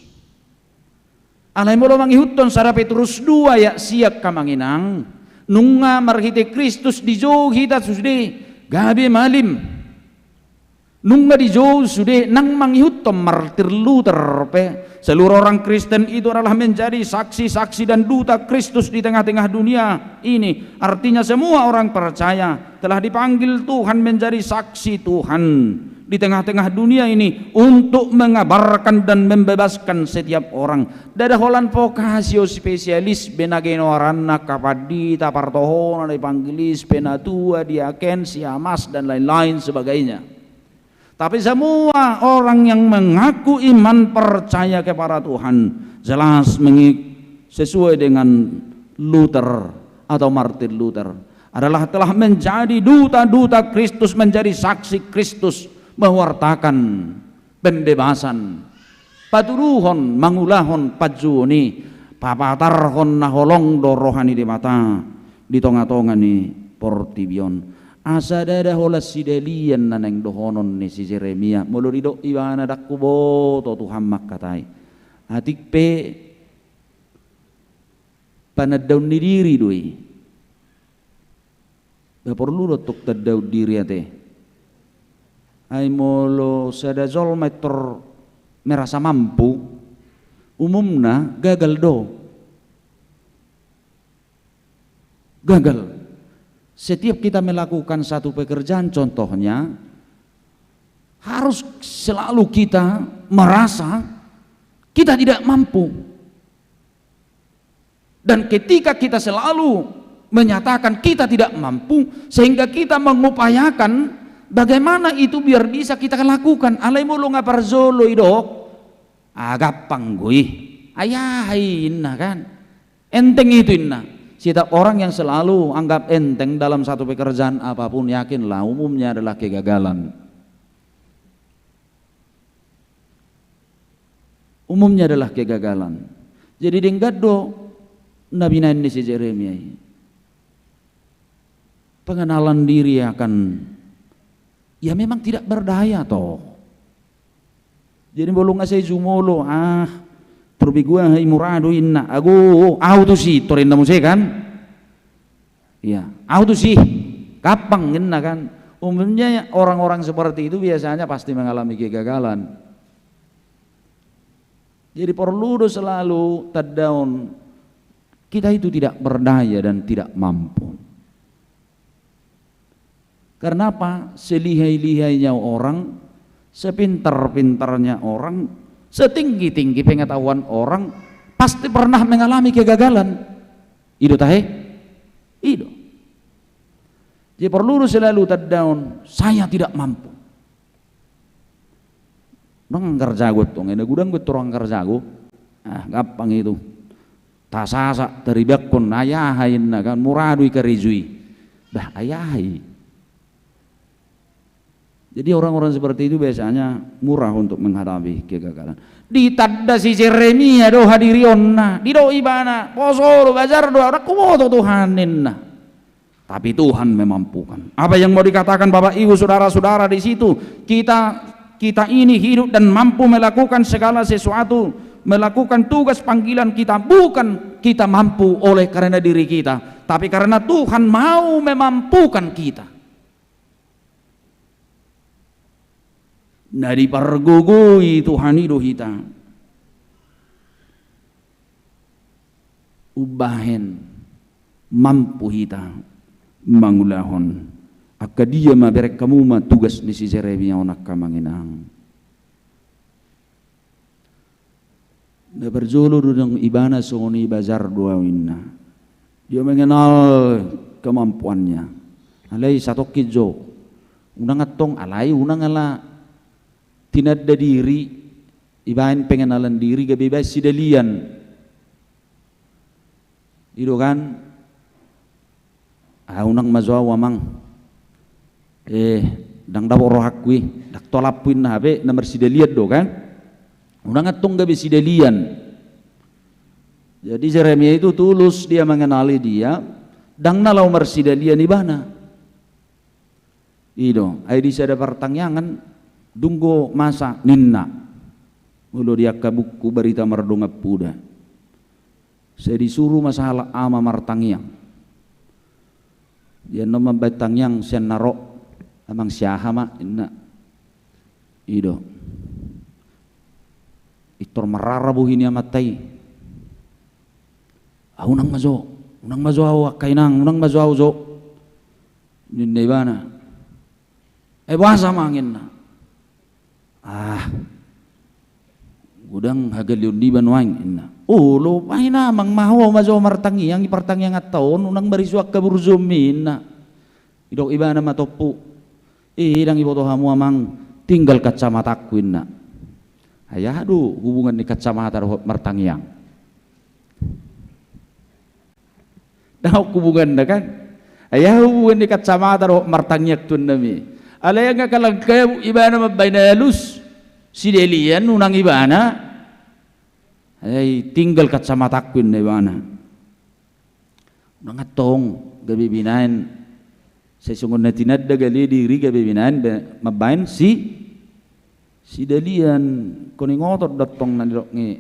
Alai molo mangihuthon sada Petrus dua ayat sia angka amang inang, nunga marhite Kristus dijou hita sude gabe malim. Nunga dijou sude nang mangihuthon martir Luther pe, seluruh orang Kristen itu adalah menjadi saksi-saksi dan duta Kristus di tengah-tengah dunia ini. Artinya semua orang percaya telah dipanggil Tuhan menjadi saksi Tuhan di tengah-tengah dunia ini untuk mengabarkan dan membebaskan setiap orang. Ndada holan vocatio specialis be na ginoaranna angka pandita, partohonan, evangelis, penatua, diaken, siamas, dan lain-lain sebagainya. Tapi semua orang yang mengaku iman percaya kepada Tuhan, jelas mengi-, sesuai dengan Luther atau Martin Luther, adalah telah menjadi duta-duta Kristus, menjadi saksi Kristus, mewartakan pembebasan. Patuduhon, mangulahon panjouon i, papatarhon na holong do roha ni Debata di tonga-tonga ni portibi on. Asa ndada holan sidalian na naeng dohonon ni si Jeremia, molo didok ibana ndang huboto Tuhan mangkatai. Atik pe panandaon ni diri do i. Ba porlu do tong tandaon diri ate. Ai molo sada jolma pintor merasa mampu, umumna gagal do. Gagal. Setiap kita melakukan satu pekerjaan, contohnya, harus selalu kita merasa kita tidak mampu. Dan ketika kita selalu menyatakan kita tidak mampu, sehingga kita mengupayakan bagaimana itu biar bisa kita lakukan. Alai molo nga parjolo didok, ah, gampang do i. Ai aha i, inna, kan. Enteng itu, inna. Setiap orang yang selalu anggap enteng dalam satu pekerjaan apapun, yakinlah, umumnya adalah kegagalan. Umumnya adalah kegagalan. Jadi denggan do na binaen ni si Jeremia i. Pengenalan diri akan, ya, memang tidak berdaya, toh. Jadi molo nga sai jumolo, ah, tor begu aha i, mura do, inna. Ago, ahu tusi, tor inna muse, kan? Iya, ahu tusi. Gampang, inna, kan? Umumnya orang-orang seperti itu biasanya pasti mengalami kegagalan. Jadi perlu do selalu tandaon kita itu tidak berdaya dan tidak mampu. Karena apa? Selihai-lihainya orang, sepintar-pintarnya orang, setinggi-tinggi pengetahuan orang, pasti pernah mengalami kegagalan. I do tahe? I do. Jadi perlu do selalu tandaon, saya tidak mampu. Unang anggar jago tong, ena godang do tong anggar jago. Ah, gampang itu. Tasasak, taribakkon, ai aha, inna, kan, mura do i karejo i. Bah, ai aha i. Jadi orang-orang seperti itu biasanya murah untuk menghadapi kegagalan. Ditanda si Jeremia do hadirionna, didok ibana, poso do, bazar do, ndang huboto Tuhan, inna. Tapi Tuhan memampukan. Apa yang mau dikatakan Bapak Ibu Saudara-saudara di situ? Kita, kita ini hidup dan mampu melakukan segala sesuatu, melakukan tugas panggilan kita, bukan kita mampu oleh karena diri kita, tapi karena Tuhan mau memampukan kita. Na dipargogoi Tuhan i do hita. Umbahen mampu hita mangulahon. Angka dia ma, bereng hamu ma tugas ni si Jeremia on, angka amang inang. Na parjolo do didok ibana songon i, bazar do ahu, inna. Dia mengenal kemampuannya. Alai satongkin jo. Unang antong, alai unang ala tinanda diri, ibaen pengenalan diri gabe ibaen sidalian. I do kan? Ah, unang ma jo ahu, amang. Eh, ndang dapot rohangku i, ndang tolaphu, inna, hape na marsidalian do kan? Unang antong gabe sidalian. Jadi Jeremia itu tulus dia mengenali dia, ndang na laho marsidalian ibana. I do, ai di sada partangiangan, dung do masa, ninna. Molo di angka buku Barita Mardongan Poda. Sai disuru ma sahalak ama martangiang. Dia annon mambaen tangiang sian na ro, amang, si aha ma, inna. I do. Pintor marrara bohi ni amanta i. Ah, unang ma jo, unang ma jo ahu, angka inang, unang ma jo ahu jo. Ninna ibana. Eh, boasa, amang, inna. Ah, godang hagaleon niba nuaeng, inna. Olo, baen, amang, ma ho ma jo martangiang, i partangianganta on, unang marisi angka burjuonmi, inna. Didok ibana ma tompu. Eh, ndang diboto hamu, amang, tinggal kacamatangku, inna. Ai aha do hubungan ni kacamata dohot martangiang? Ndang adong hubunganna kan? Ai aha hubungan ni kacamata dohot martangiang tu hami? Alai angka langkabut ibana mambaen alus, sidalian unang ibana. Ai tinggal kacamatangku, inna ibana. Unang antong gabe binaen, sai songon na tinanda gale diri gabe binaen, be-, mambaen si, sidalian. Ingkon ingoton do antong na nidok ni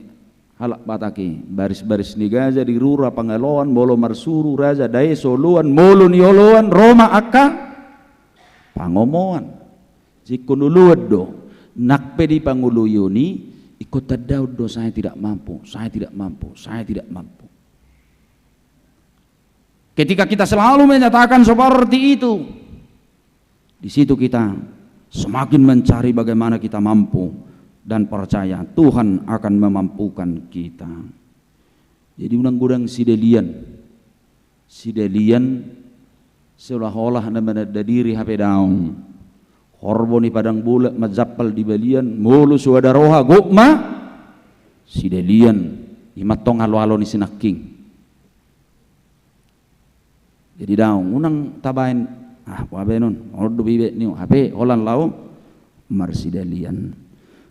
halak Batak i, baris-baris ni gaja di rura pangaloan, molo marsuru raja dae so oloan, molo nioloan ro ma angka pangomoan. Jadi ingkon oloan do, nang pe dipangoloion i, ingkon tandaon do, saya tidak mampu, saya tidak mampu, saya tidak mampu. Ketika kita selalu menyatakan seperti itu, di situ kita semakin mencari bagaimana kita mampu dan percaya Tuhan akan memampukan kita. Jadi unang godang sidalian. Sidalian seolah-olah na mananda diri hape daong. Horbo ni padang bolak manjampal di balian, molo so ada roha gok ma sidalian. I ma tong alo-alo ni sinangking. Jadi daong, unang tabaen, ah, boha baenon, on do ibaen ni on, hape holan laho marsidalian.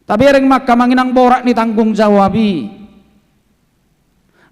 Tabereng ma angka amang inang borat ni tanggung jawab i.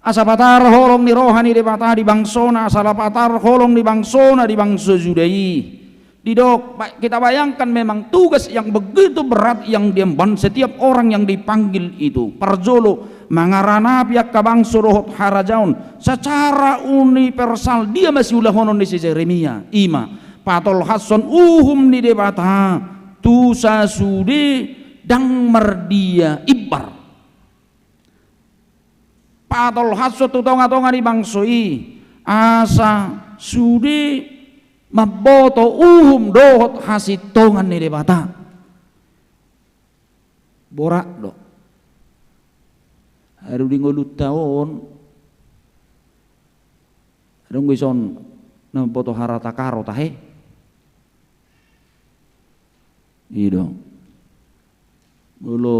Asa patar holong ni roha ni Debata di bangsona, asa la patar holong ni bangsona di bangso Juda i. Didok, ba-, kita bayangkan memang tugas yang begitu berat yang diemban setiap orang yang dipanggil itu. Parjolo, mangaranapi angka bangso dohot harajaon secara universal, dia ma siulahonon ni si Jeremia. I ma, patolhashon uhum ni Debata tu sasude ndang mardia imbar. Patolhashon tu tonga-tonga ni bangso i, asa sude mamboto uhum dohot hasintongan ni Debata. Borat do. Haru di ngolunta on. Adong do ison na mamboto haratakaro tahe. I do. Molo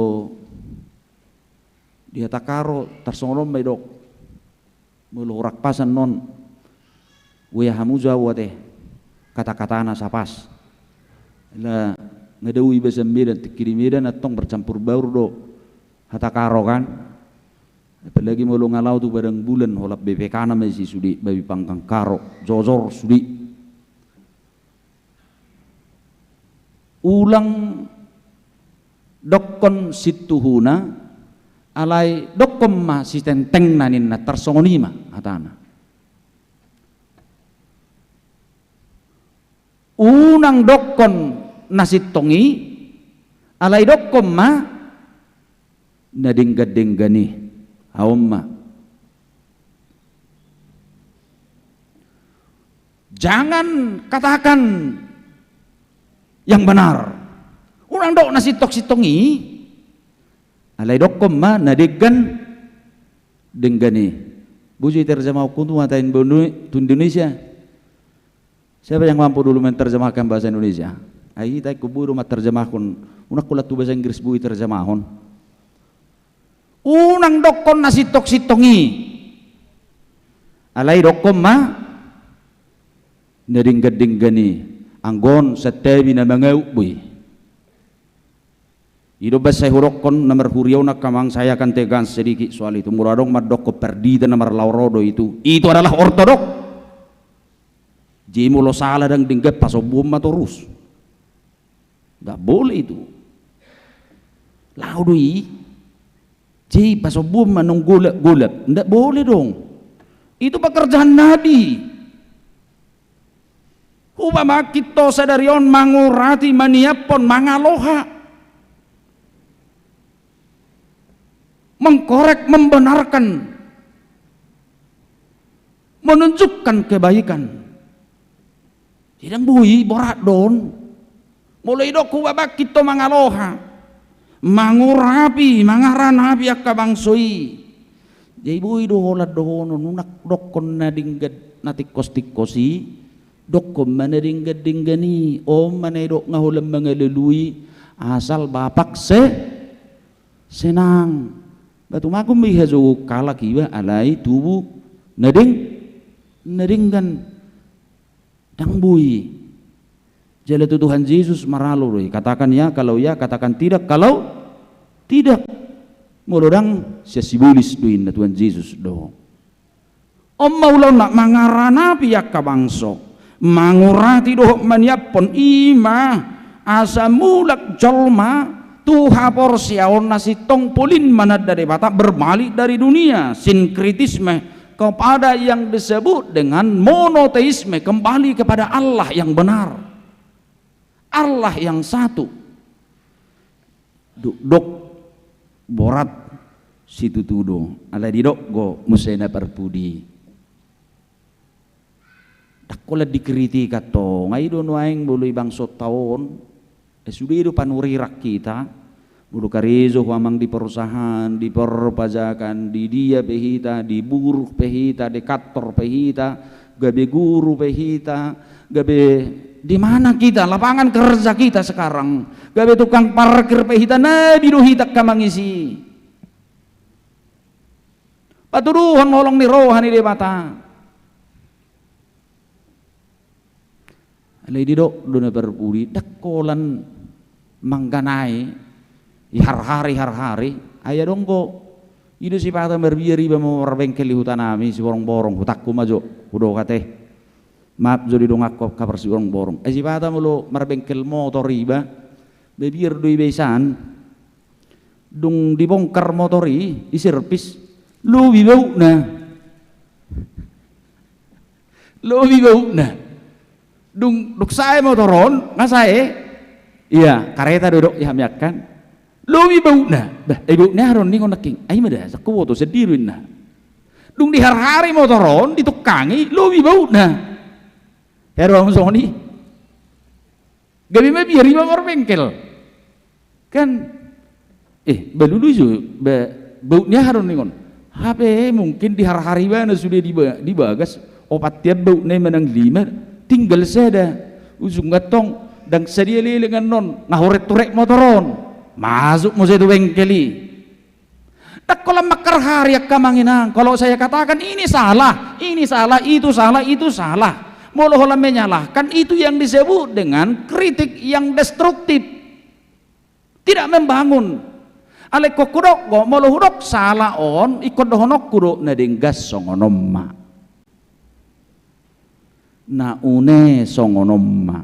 di hatakaro tarsongon on ma didok. Molo hurang pas annon, uea hamu jo au ate, kata-katana sapas. Ala nga dao i basa Medan, tingki di Medan antong marcampur baur do hatakaro kan. Apalagi molo nga laho tu padang bulan, holan B P K na ma disi sude, babi panggang karo, jojor sude. Ulang dokkon situhuna, alai dokkon ma sitengtengna ninna, tarsongon i ma hatana. Unang dokkon na sintong i, alai dokkon ma na denggan-denggan i. Aon ma. Jangan katakan yang benar. Unang dok na sintong-sintong i, alai dokkon ma na denggan-denggan i. Boi jo diterjemahon tu mata Indonesia. Siapa yang mampu dulu menerjemahkan bahasa Indonesia? Ai hita ingkon boi do manterjemahon. Unang holan tu bahasa Inggris boi terjemahon. Unang dokkon na sintong-sintong i. Alai dokkon ma na denggan-denggan i. Anggo on santabi na mangaut boi. I do umbahen sai hudokkon na marhuria on angka amang, saya akan tegaskan sedikit soal itu. Molo adong mandokkon pardita na marlaor do itu, itu adalah ortodok. Jadi molo sala ndang denggan, pasombuon ma torus. Nggak boleh itu. Laho do i. Jadi pasombuon ma nunggolap-golap. Nggak boleh dong. Itu pekerjaan nabi. Hubabangkit ho sadari on mangurati, maniaphon, mangaloha, mengkorek, membenarkan, menunjukkan kebaikan. Jadi ndang boi, borat do on. Molo didok hubabangkit ho mangaloha, mangurapi, mangaranapi angka bangso i. Jadi boi do holan dohonon, unang dokkon na denggan, na tingkos-tingkos i, dokkon ma na denggan-denggan i, on ma na didok nga holan mangalului, asal bapak se-, senang. Ba tumanggung ma i hajogoon halak iba, alai tubu na deng-, na denggan. Ndang boi. Jala tu Tuhan Jesus maralo do i. Katakan ya kalau ya, katakan tidak kalau tidak. Molo ndang, sian sibolis do inna Tuhan Jesus do. On ma ulaonna, mangaranapi angka bangso, mangurati dohot maniaphon, i ma asa mulak jolma tu haporseaon na sintong, polin mananda Debata, berbalik dari dunia, sinkretisme, kepada yang disebut dengan monoteisme, kembali kepada Allah yang benar, Allah yang satu. Dokdok borat situtu do, alai didok do muse na parpudi. Ndang holan dikritik antong, ai do nuaeng molo i bangso taon, eh, sude do panurirang hita, molo karejo ho amang di perusahaan, di perpajakan, di dia pe hita, di buruh pe hita, di kantor pe hita, gabe guru pe hita, gabe di mana kita, lapangan kerja kita sekarang, gabe tukang parkir pe hita, nabi do hita angka amang isi. Patuduhon holong ni roha ni Debata. Alai didok do na parpudi, ndang holan mangganai, i harhari, harhari, ai adong do, i do sipata marbiar iba molo marbengkel di huta nami, Siborongborong, hutangku ma jo, hudok ate. Maaf jo di donganku angka parsiborongborong. Ai sipata molo marbengkel motor iba, mabiar do iba i san. Dung dibongkar motor i, diservis, lobi baukna. Lobi baukna. Dung, dung sae motor on, nga sae. Ia, kareta do didok i hami angka. Lobi baukna. Bah, ai baukna aha do ninna on nangkin. Ai ma da, sai huboto sandiri do ninna. Dung diharhari motor on, ditungkangi, lobi baukna. Hea do hamu songon i. Gabe mabiar iba marbengkel. Kan, eh, balulu jo, ba, bauk ni aha do ninna on. Hape mungkin diharhari ibana sude di ba-, di bagas, opat tiar baukna i manang lima, tinggal sada. Ujungna antong, ndang sadia leleng annon, nga horek-horek motor on. Masuk muse tu bengkel i. Ndang holan mangharhari angka amang inang. Kalau saya katakan ini salah, ini salah, itu salah, itu salah. Molo holan menyalahkan, itu yang disebut dengan kritik yang destruktif. Tidak membangun. Alai ingkon hudok do, molo hudok salah on, ingkon dohononku do na denggan songon on ma. Na une songon on ma.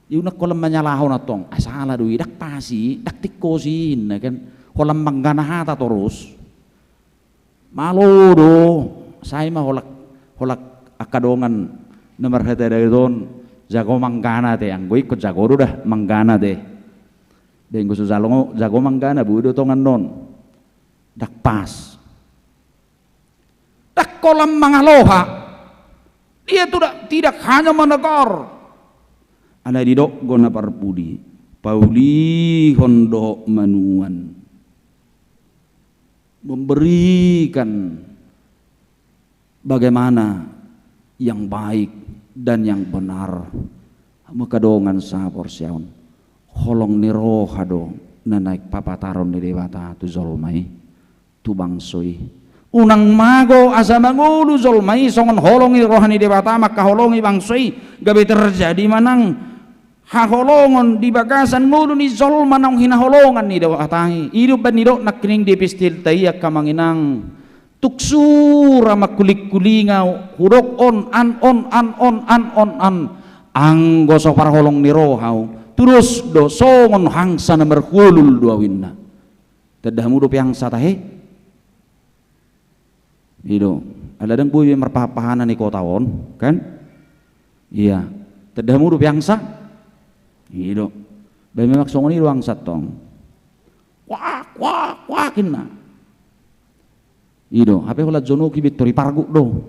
Ia unang holan manyalahon antong, ah, salah do i, ndang pas i, ndang tingkos i, ninna kan. Holan manggana hata torus. Malo do, sai ma holan, holan angka dongan na marhata Dawid on, jago manggana ate, anggo ingkon jago do da manggana ate. Ba anggo so jago, jago manggana, boi do tongan on. Ndang pas. Ndang holan mangaloha. Dia tidak, tidak hanya menegur. Alai didok do na parpudi, paulihon dohot manuan. Memberikan bagaimana yang baik dan yang benar. Hamu angka dongan sahaporseaon. Holong ni roha do na naeng papataron ni Debata tu jolma i. Tu bangso i. Unang mago asa mangolu jolma i songon holong ni roha ni Debata mangkaholongi bangso i, gabe terjadi manang haholongon di bagasan ngolu ni jolma naung hinaholongan ni Debata i. I do umbahen didok nangkining di epistelta i angka amang inang. Tung sura mangkuling-kulinga hudok on, an on, an on, an on, an. Anggo so parholong ni roha au, tudos do songon angsa na marhuolhol do au, ninna. Tanda hamu dope angsa tahe? I do. Ala ndang boi be marpahan-pahanan i kota on, kan? Ia. Tanda hamu dope angsa? I do. Ba memang songon i do angsa antong. Kuak, kuak, kuak, ninna. I do. Hape holan jonok i, pintor i parguk do.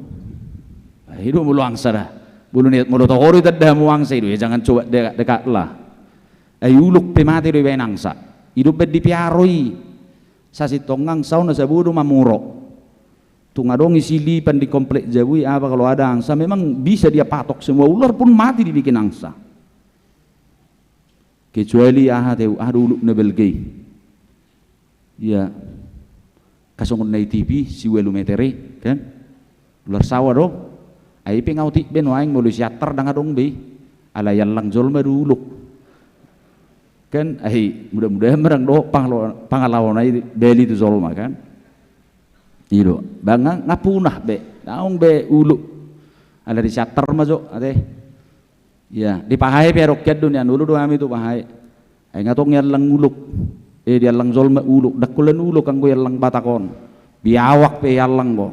Ai i do molo angsa da. Molo niat, molo toho do i tanda hamu angsa, i do. Ya jangan coba dekat-dekatlah. Ai ulok pe mate do ibaen angsa. I do umbahen dipiaro i. Sasintongna angsa on na sabo do mamurok. Tung adong i silipan di komplek jabu i, apa kalau ada angsa, memang bisa dia patok semua ular pun mati dibikin angsa. Kecuali aha ate, aha do ulok na balga i. Ia. Kasongon na i T V, siualu meter i, kan? Ular sawa do. Ai i pe nga otik be nuaeng molo siantar ndang adong be i. Ala iallang jolma do ulok. Kan, ai mudah-mudahan ma ndang dohot pangalo-, pangalaho na i bali tu jolma, kan? I do. Ba nga, nga punah be. Naung be ulok. Ala disiantar ma jo, ate. Ia, di Pahae pe adong hian do nian, olo do hami tu Pahae. Ai nga tong iallang ulok. Eh, diallang jolma ulok. Ndang holan ulok anggo iallang Batak on. Biawak pe iallang do.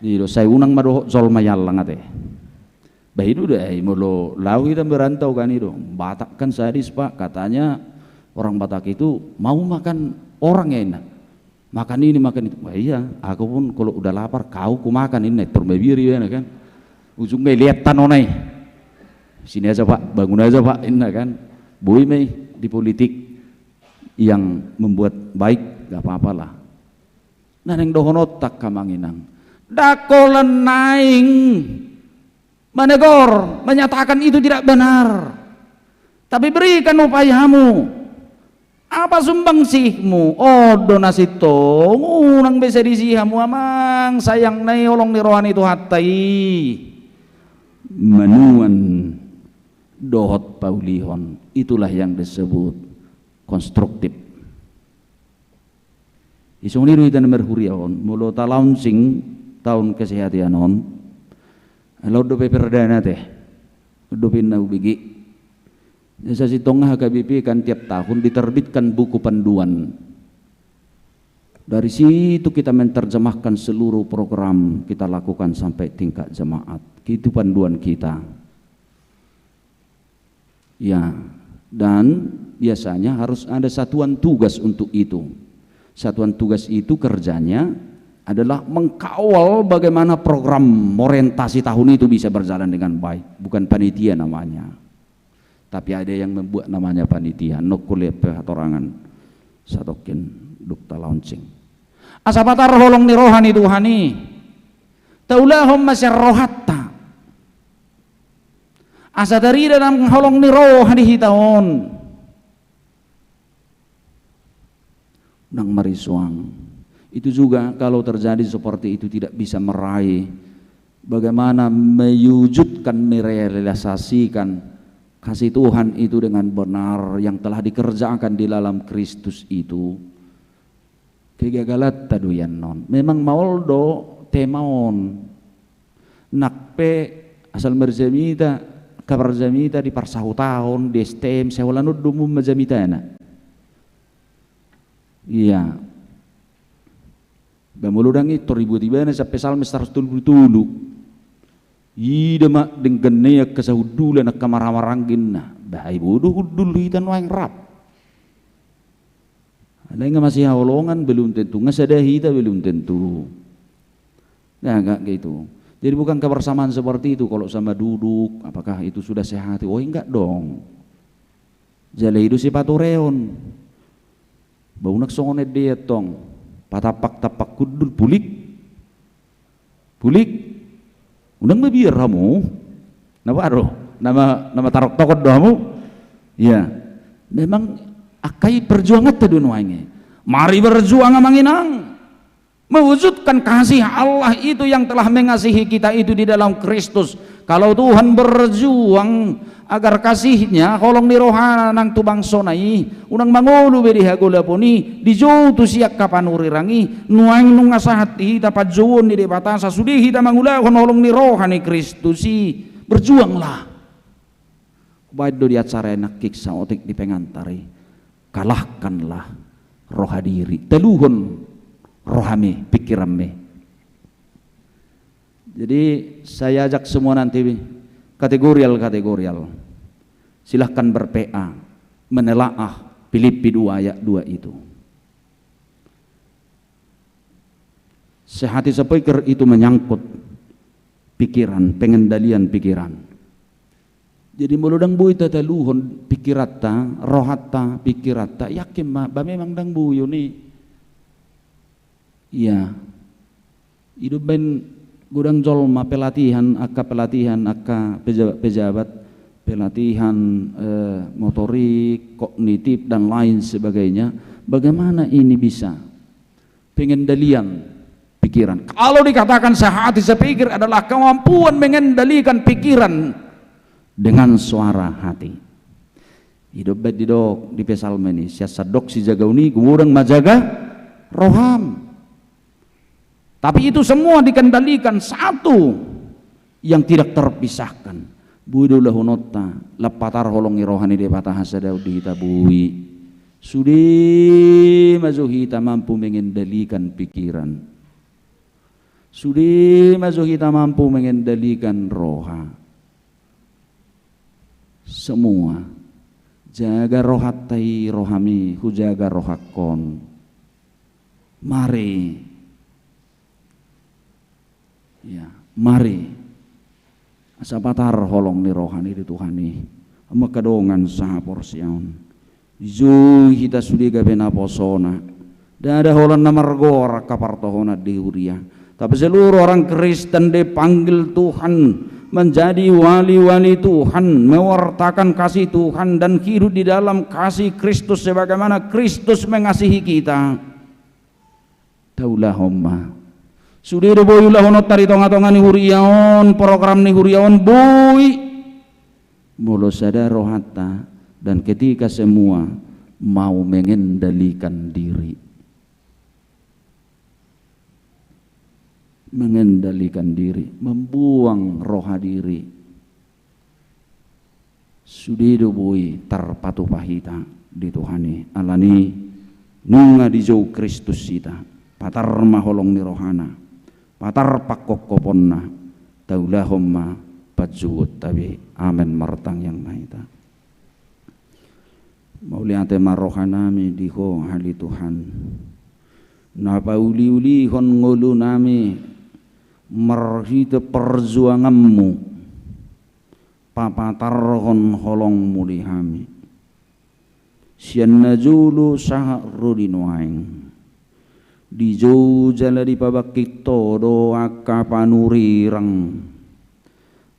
I do, sai unang ma dohot jolma iallang ate. Ba i do da, ai molo laho hita merantau kan i do. Batak kan sadis, Pak. Katanya orang Batak itu mau makan orang, ya, ninna. Makan ini, makan itu. Wah, iya, aku pun kalau udah lapar, kau ku makan ini, tor mabiar ibana kan. Ujungna i lean tano na i. Sini aja, Pak, bangun aja, Pak, inna kan. Boi ma i di politik yang membuat baik, nggak apa-apa lah. Nah, naeng dohononta, angka amang inang, ndang holan naeng manegor, menyatakan itu tidak benar. Tapi berikan upayamu. Apa sumbangsihmu? On do na sintong, unang be sai disi hamu, amang, sayangna i holong ni roha ni Tuhanta i. Manuan dohot paulihon, itulah yang disebut konstruktif. Isongon i do hita na marhuria on, molo talaunching taon kesehatan on, laut dope perdana te, dope na ubege. Jadi sasintongna H K B P kan tiap tahun diterbitkan buku panduan. Dari situ kita menerjemahkan seluruh program kita lakukan sampai tingkat jemaat. Itu panduan kita. Ya, dan biasanya harus ada satuan tugas untuk itu. Satuan tugas itu kerjanya adalah mengkawal bagaimana program orientasi tahun itu bisa berjalan dengan baik. Bukan panitia namanya. Tapi ada yang membuat namanya panitia. Nokku lepe hatorangan. Satongkin dung talaunching. Asa patar holong ni roha ni Tuhan i. Taulahon ma sian rohanta. Asa tarida nang holong ni roha di hita on. Nang marisuang. Itu juga kalau terjadi seperti itu tidak bisa meraih bagaimana mewujudkan, merealisasikan kasih Tuhan itu dengan benar yang telah dikerjakan di dalam Kristus itu. Kegagalanta do i annon. Memang maol do tema on. Nang pe asal marjamita, angka parjamita di parsahutaon, di S T M, sai holan on do umum ma jamitana. Iya. Ba molo ndang i tor dibuat ibana sampe Salme saratus tolu pulu tolu. Ida ma denggan ni angka sahundulan, angka marhahamaranggi ninna. Bah, ai bodo hundul hita nuaeng rap. Alai nga masihaholongan belum tentu, nga sada hita belum tentu. Nah, nggak gitu. Jadi bukan kebersamaan seperti itu, kalau sama duduk, apakah itu sudah sehat? Oh, enggak dong. Jala i do sipatureon. Ba unang songon ende i antong. Patampak-tampak hundul, pulik. Pulik. Unang mabiar hamu. Na boha do? Na ma, na mataroktokon do hamu? Iya. Memang angka i perjuanganta do nuaeng i. Mari berjuang, amang inang. Mewujudkan kasih Allah itu yang telah mengasihi kita itu di dalam Kristus. Kalau Tuhan berjuang agar kasihnya, holong ni rohana nang tu bangsona i, unang mangolu be di hagolapon i, dijou tusi angka panurirang i, nuaeng nunga sahat di hita panjouon ni Debata, asa sude hita mangulahon holong ni roha ni Kristus i. Berjuanglah. Hubaen do di acara i nangkin saotik di pengantar i. Kalahkanlah roha diri. Taluhon rohami, pikiranmi. Jadi, saya ajak semua nanti kategorial-kategorial. Silahkan ber-P A, menelaah Filipi dua ayat dua itu. Sehati sepikir itu menyangkut pikiran, pengendalian pikiran. Jadi molo ndang boi tataluhon pikiranta, rohanta, pikiranta, yakin ma, ba memang ndang boi on i. Iya. I do umbaen godang jolma pelatihan, angka pelatihan, angka pejabat-pejabat, pelatihan, eh, motorik, kognitif, dan lain sebagainya. Bagaimana ini bisa? Pengendalian pikiran. Kalau dikatakan sehati sepikir adalah kemampuan mengendalikan pikiran dengan suara hati. I do umbaen didok di Psalmen i, sian sandok sijagaon i, godang ma jaga roham. Tapi itu semua dikendalikan satu yang tidak terpisahkan. Boi do ulahononta, lam patar holong ni roha ni Debata hasadaon di hita, boi. Sude ma jo hita mampu mengendalikan pikiran. Sude ma jo hita mampu mengendalikan roha. Semua. Jaga rohanta i, rohami, hujaga rohangkon. Mari. Ya, mari. Asa patar holong ni roha ni di Tuhan i, angka dongan sahaporseaon. Dijou hita sude gabe naposona. Ndada holan na margoar angka partohonan di huria. Tapi seluruh orang Kristen dipanggil Tuhan menjadi wali-wali Tuhan, mewartakan kasih Tuhan dan hidup di dalam kasih Kristus sebagaimana Kristus mengasihi kita. Taulahon ma. Sude do boi ulahononta di tonga-tonga ni huria on, program ni huria on, boi. Molo sada rohanta dan ketika semua mau mengendalikan diri. Mengendalikan diri, membuang roha diri. Sude do boi tarpatupa hita di Tuhan i. Alani nunga dijou Kristus hita. Patar ma holong ni rohana. Patar pangkophoponna. Taulahon ma panjouonta be. Amen. Martangiang ma hita. Mauliate ma rohanami di Ho ale Tuhan. Na pauliulihon ngolunami marhite perjuanganmu. Papatarhon holongmu di hami. Sian na jolo sahat ro di nuaeng. Dijou jala dipabangkit Ho do angka panurirang.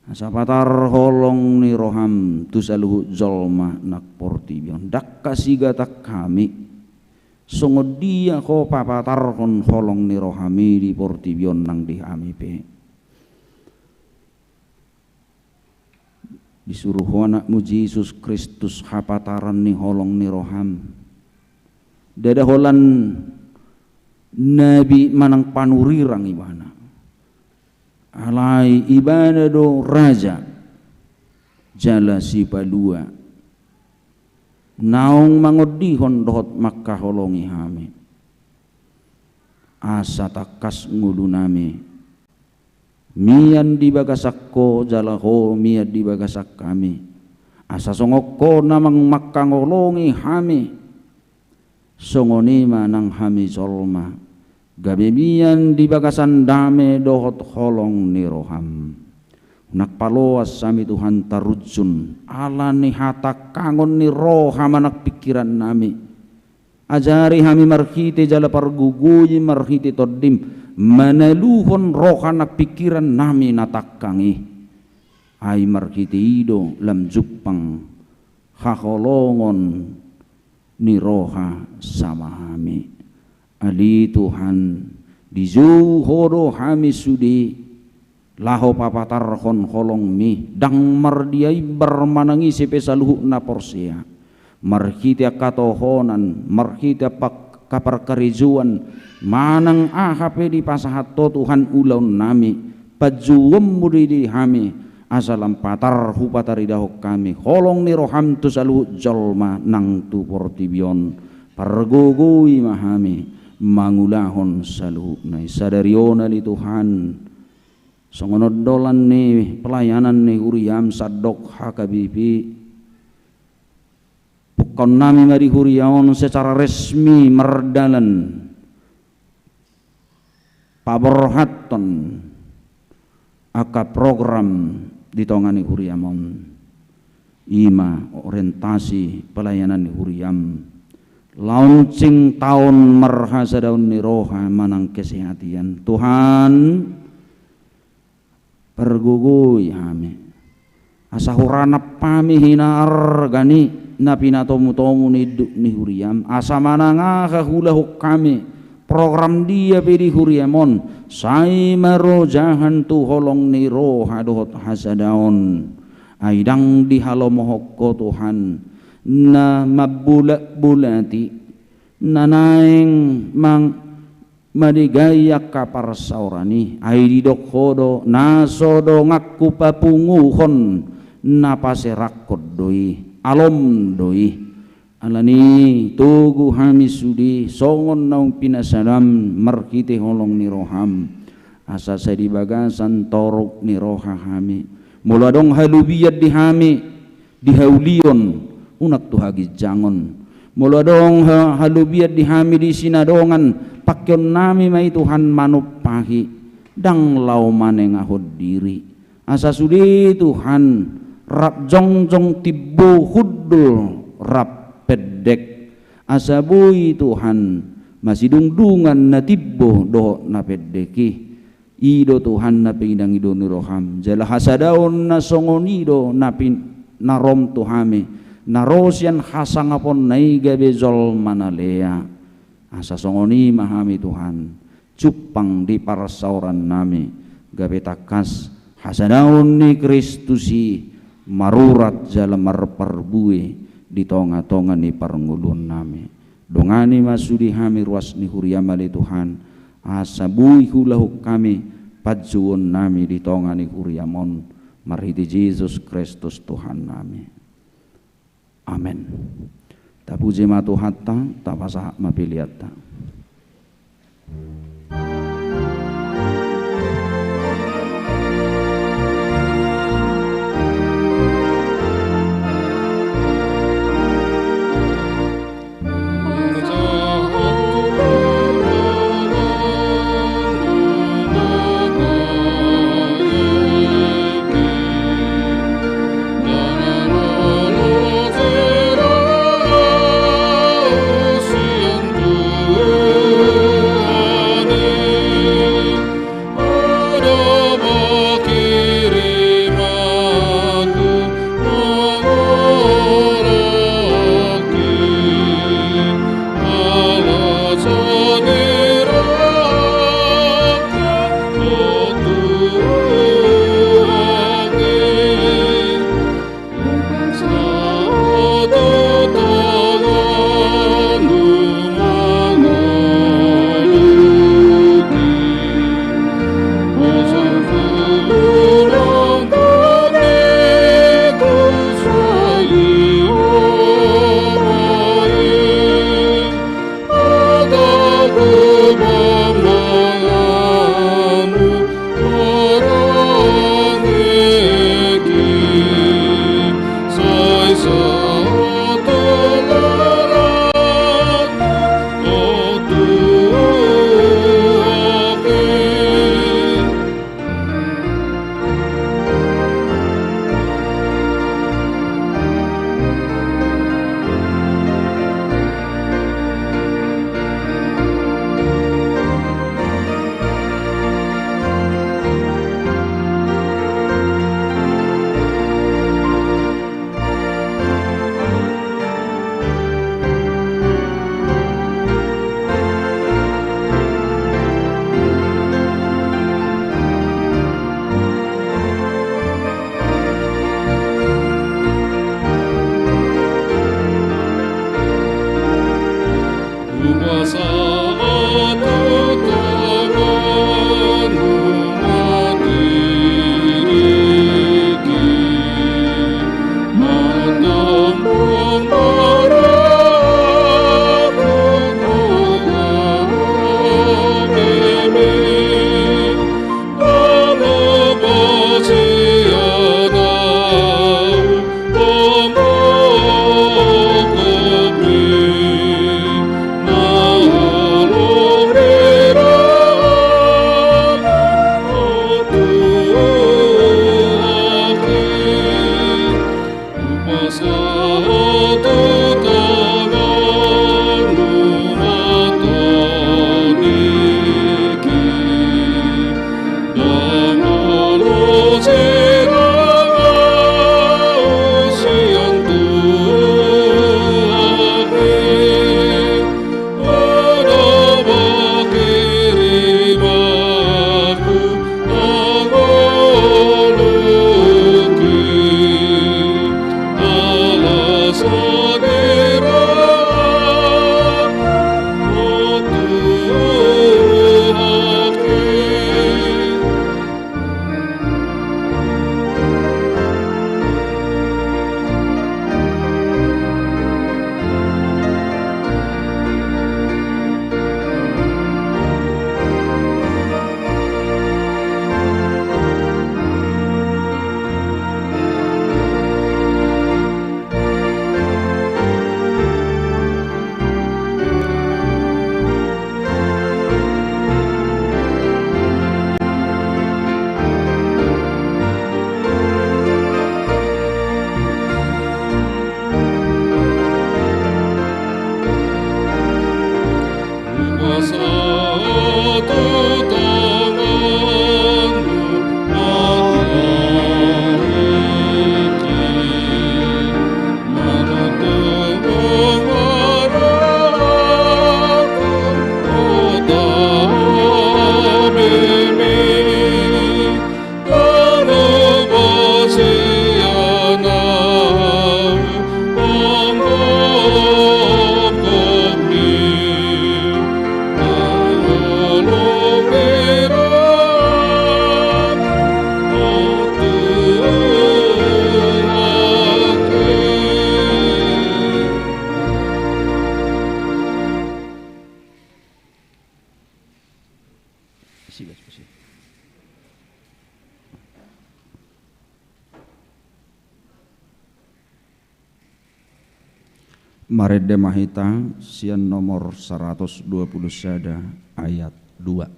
Asa patar holong ni roham tu saluhut jolma nang portibi on. Ndang hasigatan hami. Songon dia Ho papatarhon holong ni rohami di portibi on nang di hami pe. Disuru Ho anakmu Jesus Kristus hapataran ni holong ni roham. Ndada holan nabi manang panurirang ibana. Alai ibana do raja jala sipalua. Naung mangondihon dohot mangkaholongi hami. Asa tangkas ngolunami. Mian di bagasan Ho jala Ho mian di bagasan hami. Asa songon Ho na mang-, mangkaholongi hami. Songon i ma nang hami jolma. Gabe mian di bagasan dame dohot holong ni roham. Nang paloas hami Tuhan tarunjun. Ala ni hatangkangon ni roha manang pingkirannami. Ajari hami marhite jala pargogoi marhite Tondim, manaluhon roha nang pingkirannami na tangkang i. Ai marhite i do lam jumpang haholongon ni roha sama hami. Ale Tuhan, dijou Ho do hami sude, laho papatarhon holongmi, ndang mardia imbar manang ise pe saluhut na porsea. Marhite angka tohonan, marhite angka parkarejoan, manang aha pe dipasahat Ho Tuhan ulaonnami, panjouonmu do i di hami, asa lam patar hupataridahon hami, holong ni roham tu saluhut jolma nang tu portibi on, pargogoi ma hami, mangulahon saluhutna i. Sadari on ale Tuhan, songon ondolan ni pelayanan ni huriam sandok H K B P, pungkaonnami ma di huria on secara resmi mardalan paborhathon angka program di tonga ni huriam on. I ma orientasi pelayanan ni huriam. Launching taon marhasadaon ni roha manang kesehatan. Tuhan, pargogoi hami. Asa huranap hami hinaarga ni na pinatomutomu ni induk ni huriam. Asa manang aha huulahon hami, program dia pe di huriam on, sai marojahan tu holong ni roha dohot hasadaon. Ai ndang dihalomohon Ho Tuhan, na mambolakbolati, na naeng mang-, madegai angka parsaoran i, ai didok Ho do, na so donganku papunguhon, na paserahon do i, alom do i. Alani togu hami sude, songon naung pinasadam marhite holong ni roham. Asa sai di bagasan torop ni roha hami. Molo adong halobian di hami, di haulion, unang tu haginjangon. Molo adong ha-, halobian di hami di sinadongan, pangkeonnami ma i Tuhan manumpahi, ndang laho manengahon diri. Asa sude Tuhan, rap jongjong timbo hundul rap pendek. Asa boi Tuhan, masidungdungan na timbo dohot na pendek i. I do Tuhan na pinangido ni roham, jala hasadaon na songon i do na pin-, na rom tu hami, na ro sian hasangaponna i gabe jolma na lea. Asa songon i ma hami Tuhan, jumpang di parsaoran nami, gabe tangkas hasadaon ni Kristus i marurat jala marparbue di tonga-tonga ni parngoluon nami. Dongani ma sude hami ruas ni huriam ale Tuhan, asa boi huulahon hami panjouon nami di tonga ni huriam on, marhite Jesus Kristus Tuhan nami. Amen. Tapuji ma Tuhanta, tapasahat ma peleanta. Marende ma hita sian nomor saratus dua puluh sada ayat dua.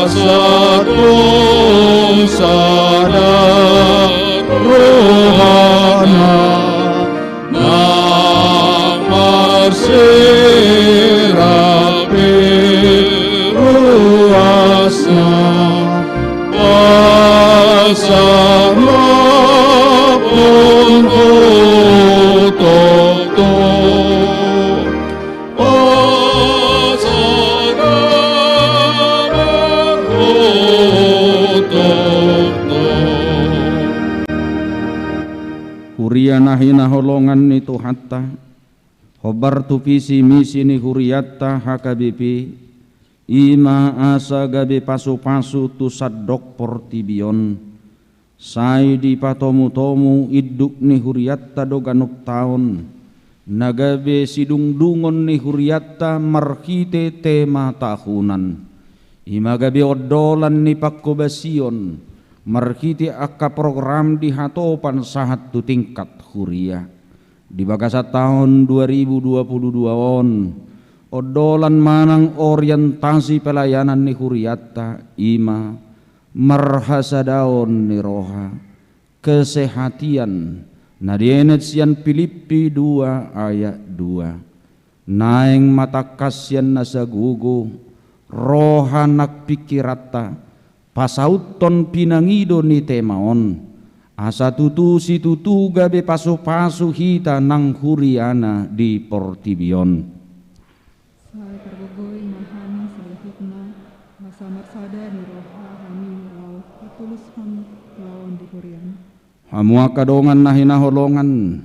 Asa tung sada rohana, na marserapi ruasna, asa maponggo tongtong. Huria na hinaholongan ni Tuhanta, hombar tu visi misi ni hurianta H K B P, i ma asa gabe pasupasu tu sandok portibi on. Sai dipatomutomu induk ni hurianta do ganup taon, na gabe sidungdungon ni hurianta marhite tema tahunan. I ma gabe ondolan ni pangkobasion marhite angka program di hatopan sahat tu tingkat huria. Di bagasan taon dua ribu dua puluh dua on, ondolan manang orientasi pelayanan ni hurianta i ma marhasadaon ni roha, kesehatian, na dienet sian Pilippi dua ayat dua. Naeng ma tangkas sian nasa gogo, roha nang pingkiranta, pasauthon pinangido ni tema on, asa tutu situtu gabe pasupasu hita nang huriana di portibi on. Sai pargogoi ma hami saluhutna, asa marsada ni roha hami laho patulushon ulaon di huriam. Hamu angka dongan na hinaholongan,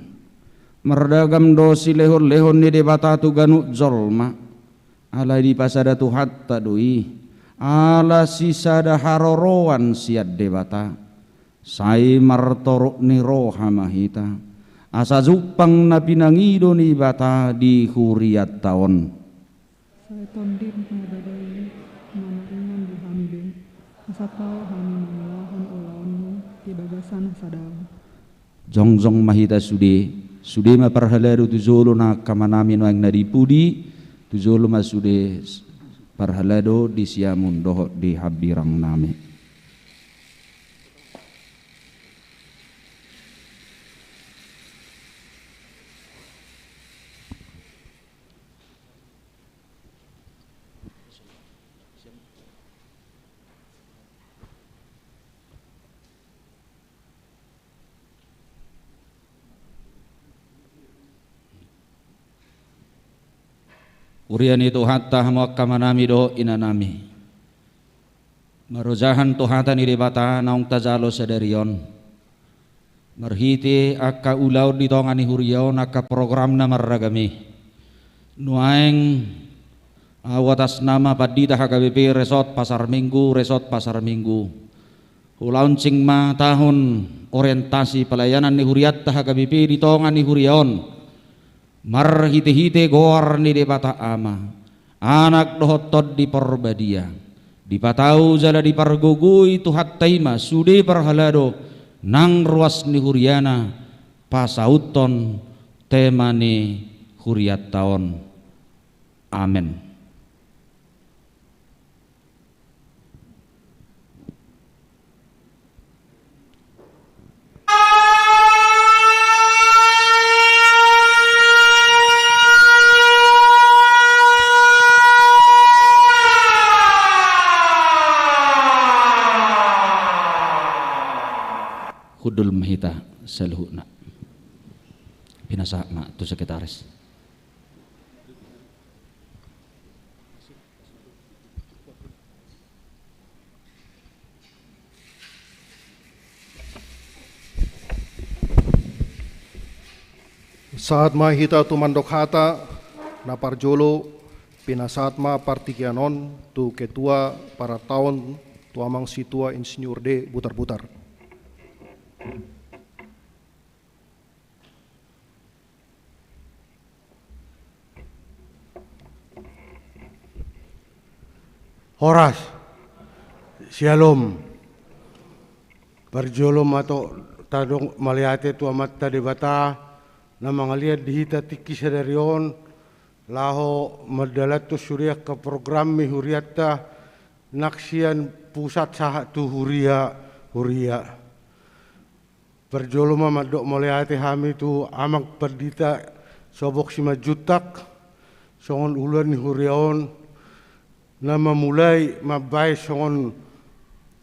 marragam do silehonlehon ni Debata tu ganup jolma, alai dipasada Tuhanta do i, ala sisada haroroan sian Debata. Sai martorop ni roha ma hita, asa jumpang na pinangido ni Debata di hurianta on. Sai Tondim na bada i mamaringan di hami be, asa tau hami mangulahon ulaonmu di bagasan hasadaon. Jongjong ma hita sude, sude ma parhalado tu jolo nang angka amanami nuaeng na di pudi, tu jolo ma sude parhalado di siamun dohot di hambirangnami. Huria ni Tuhanta, hamu angka amanami dohot inanami. Marojahan tu hata ni Debata naung tajalo sadari on. Marhite angka ulaon di tonga ni huria on, angka program na marragam i. Nuaeng Au atas nama pandita H K B P Resort Pasar Minggu, Resort Pasar Minggu, hulansing ma taon orientasi pelayanan ni hurianta H K B P di tonga ni huria on, marhitehite goar ni Debata Ama, Anak dohot Tondi Parbadia, dipatau jala dipargogoi Tuhanta i ma sude parhalado nang ruas ni huriana pasauthon tema ni hurianta on. Amen. Hundul ma hita saluhutna. Pinasahat ma tu sekretaris. Sahat ma hita tu mandok hata. Na parjolo, pinasahat ma partingkian on tu ketua parataon, tu amang situa Insinyur D Butarbutar. Horas. Syalom. Parjolo ma tong tadok mauliate tu Amanta Debata na mangalean di hita tingki sadari on, laho mandalanhon sude angka program ni hurianta, nang sian pusat sahat tu huria-huria. Parjolo ma mandok mauliate hami tu amang pandita Sobok Simanjuntak, songon uluan ni huria on, na mamulai mambaen songon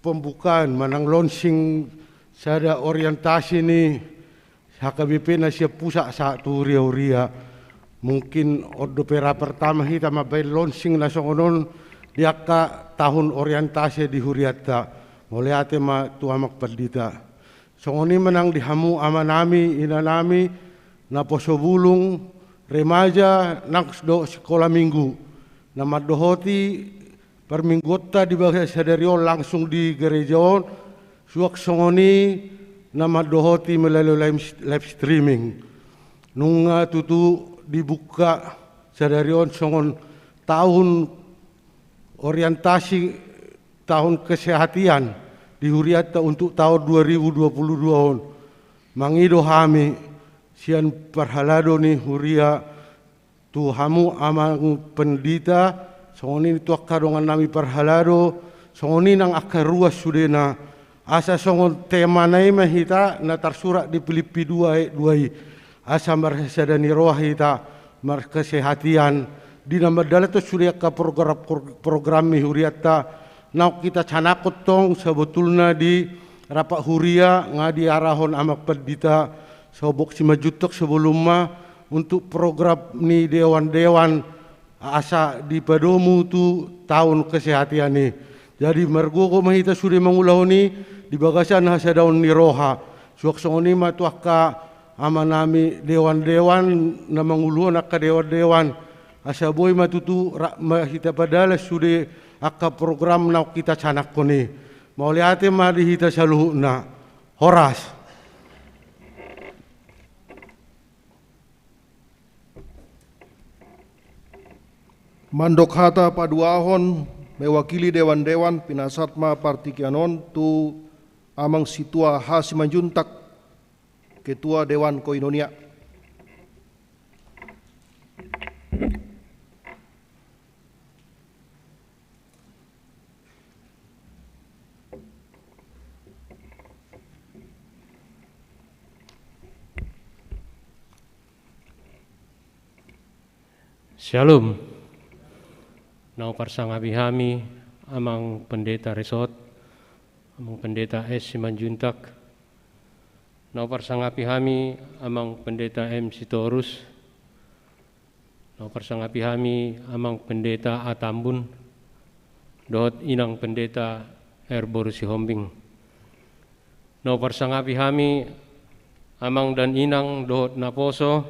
pembukaan manang launching sada orientasi ni H K B P na sian pusat sahat tu huria-huria. Mungkin on dope ra pertama hita mambaen launching na songon on di angka taon orientasi di hurianta. Mauliate ma tu amang pandita. Songon i ma nang di hamu amanami, inanami, naposo bulung, remaja, nang dohot sikola minggu, na mandohoti parmingguonta di bagasan sadari on langsung di gereja on, suang songon i na mandohoti melalui live, live streaming. Nunga tutu dibuka sadari on songon taon orientasi taon kesehatan di hurianta untuk taon dua ribu dua puluh dua on. Mangido hami sian parhalado ni huria tu hamu amang pandita, songon i tu angka dongannami parhalado, songon i nang angka ruas sudena, asa songon temana i ma hita na tarsurat di Pilippi dua ayat dua i, asa marhasada ni roha hita, markesehatan, di na mandalanhon sude angka program, program ni hurianta, naung hita canangkon tong sabotulna di rapat huria nga diarahon amang pandita Sobok Simanjuntak sebelum ma untuk program ni dewan-dewan asa dipadomu tu taon kesehatan i. Jadi margogo ma hita sude mangulahon i di bagasan hasadaon ni roha. Suang songon i ma tu angka amanami dewan-dewan na manguluhon angka dewan-dewan. Asa boi ma tutu rap ma hita padalan sude angka program naung hita canangkon i. Mauliate ma di hita saluhutna. Horas. Mandok hata paduahon mewakili dewan-dewan, pinasahat ma partingkian on tu Amang Situa H Simanjuntak, Ketua Dewan Koinonia. Syalom. Na huparsangapi hami Amang Pendeta Resort, Amang Pendeta S Simanjuntak. Na huparsangapi hami Amang Pendeta M Sitorus. Na huparsangapi hami Amang Pendeta A Tambun dohot Inang Pendeta R Boru Sihombing. Na huparsangapi hami Amang dan Inang dohot naposo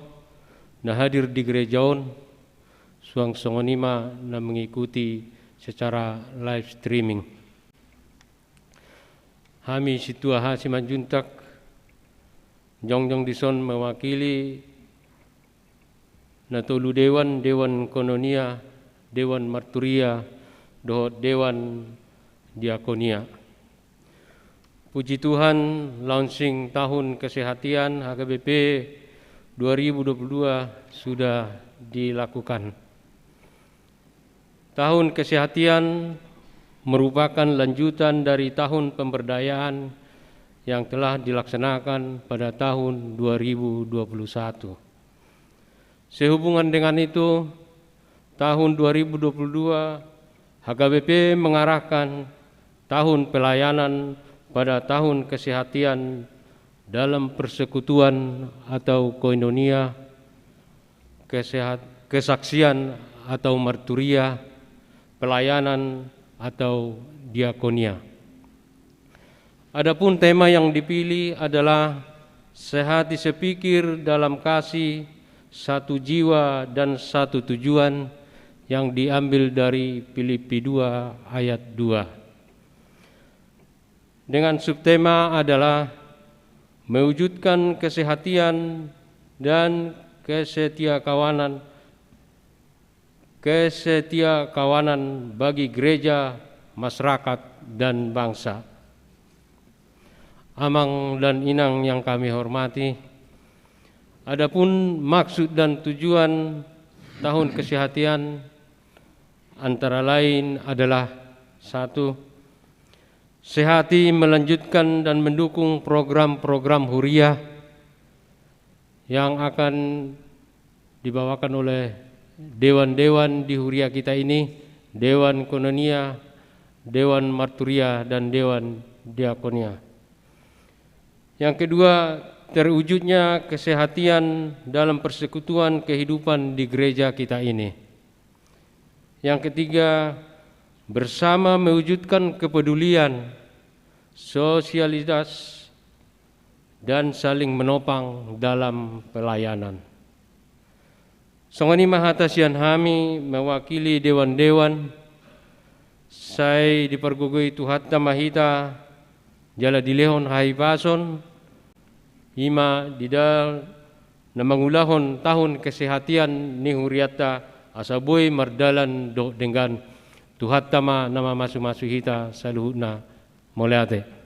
na hadir di gereja on, suang songon i ma na mengikuti secara live streaming. Hami Sintua H Simanjuntak, jongjong dison mewakili na tolu dewan, Dewan Koinonia, Dewan Marturia, dohot Dewan Diakonia. Puji Tuhan, launching Tahun Kesehatan H K B P dua ribu dua puluh dua sudah dilakukan. Tahun Kesehatan merupakan lanjutan dari tahun pemberdayaan yang telah dilaksanakan pada tahun dua ribu dua puluh satu. Sehubungan dengan itu, tahun dua ribu dua puluh dua, H K B P mengarahkan tahun pelayanan pada tahun kesehatan dalam persekutuan atau koinonia, kesehat-, kesaksian atau marturia, pelayanan atau diakonia. Adapun tema yang dipilih adalah sehati sepikir dalam kasih, satu jiwa dan satu tujuan, yang diambil dari Filipi dua ayat dua. Dengan subtema adalah mewujudkan kesehatan dan kesetiakawanan, kesetiakawanan bagi gereja, masyarakat, dan bangsa. Amang dan inang yang kami hormati, adapun maksud dan tujuan Tahun Kesehatan antara lain adalah: satu, sehati melanjutkan dan mendukung program-program huria yang akan dibawakan oleh dewan-dewan di huria kita ini, Dewan Koinonia, Dewan Marturia, dan Dewan Diakonia. Yang kedua, terwujudnya kesehatan dalam persekutuan kehidupan di gereja kita ini. Yang ketiga, bersama mewujudkan kepedulian, sosialitas, dan saling menopang dalam pelayanan. Songon i ma hata sian hami mewakili dewan-dewan, sai dipargogoi Tuhanta ma hita jala dilehon hahipason, i ma di dalan na mangulahon Tahun Kesehatan ni hurianta, asa boi mardalan dohot denggan. Tuhanta ma na mamasu-masu hita saluhutna. Mauliate.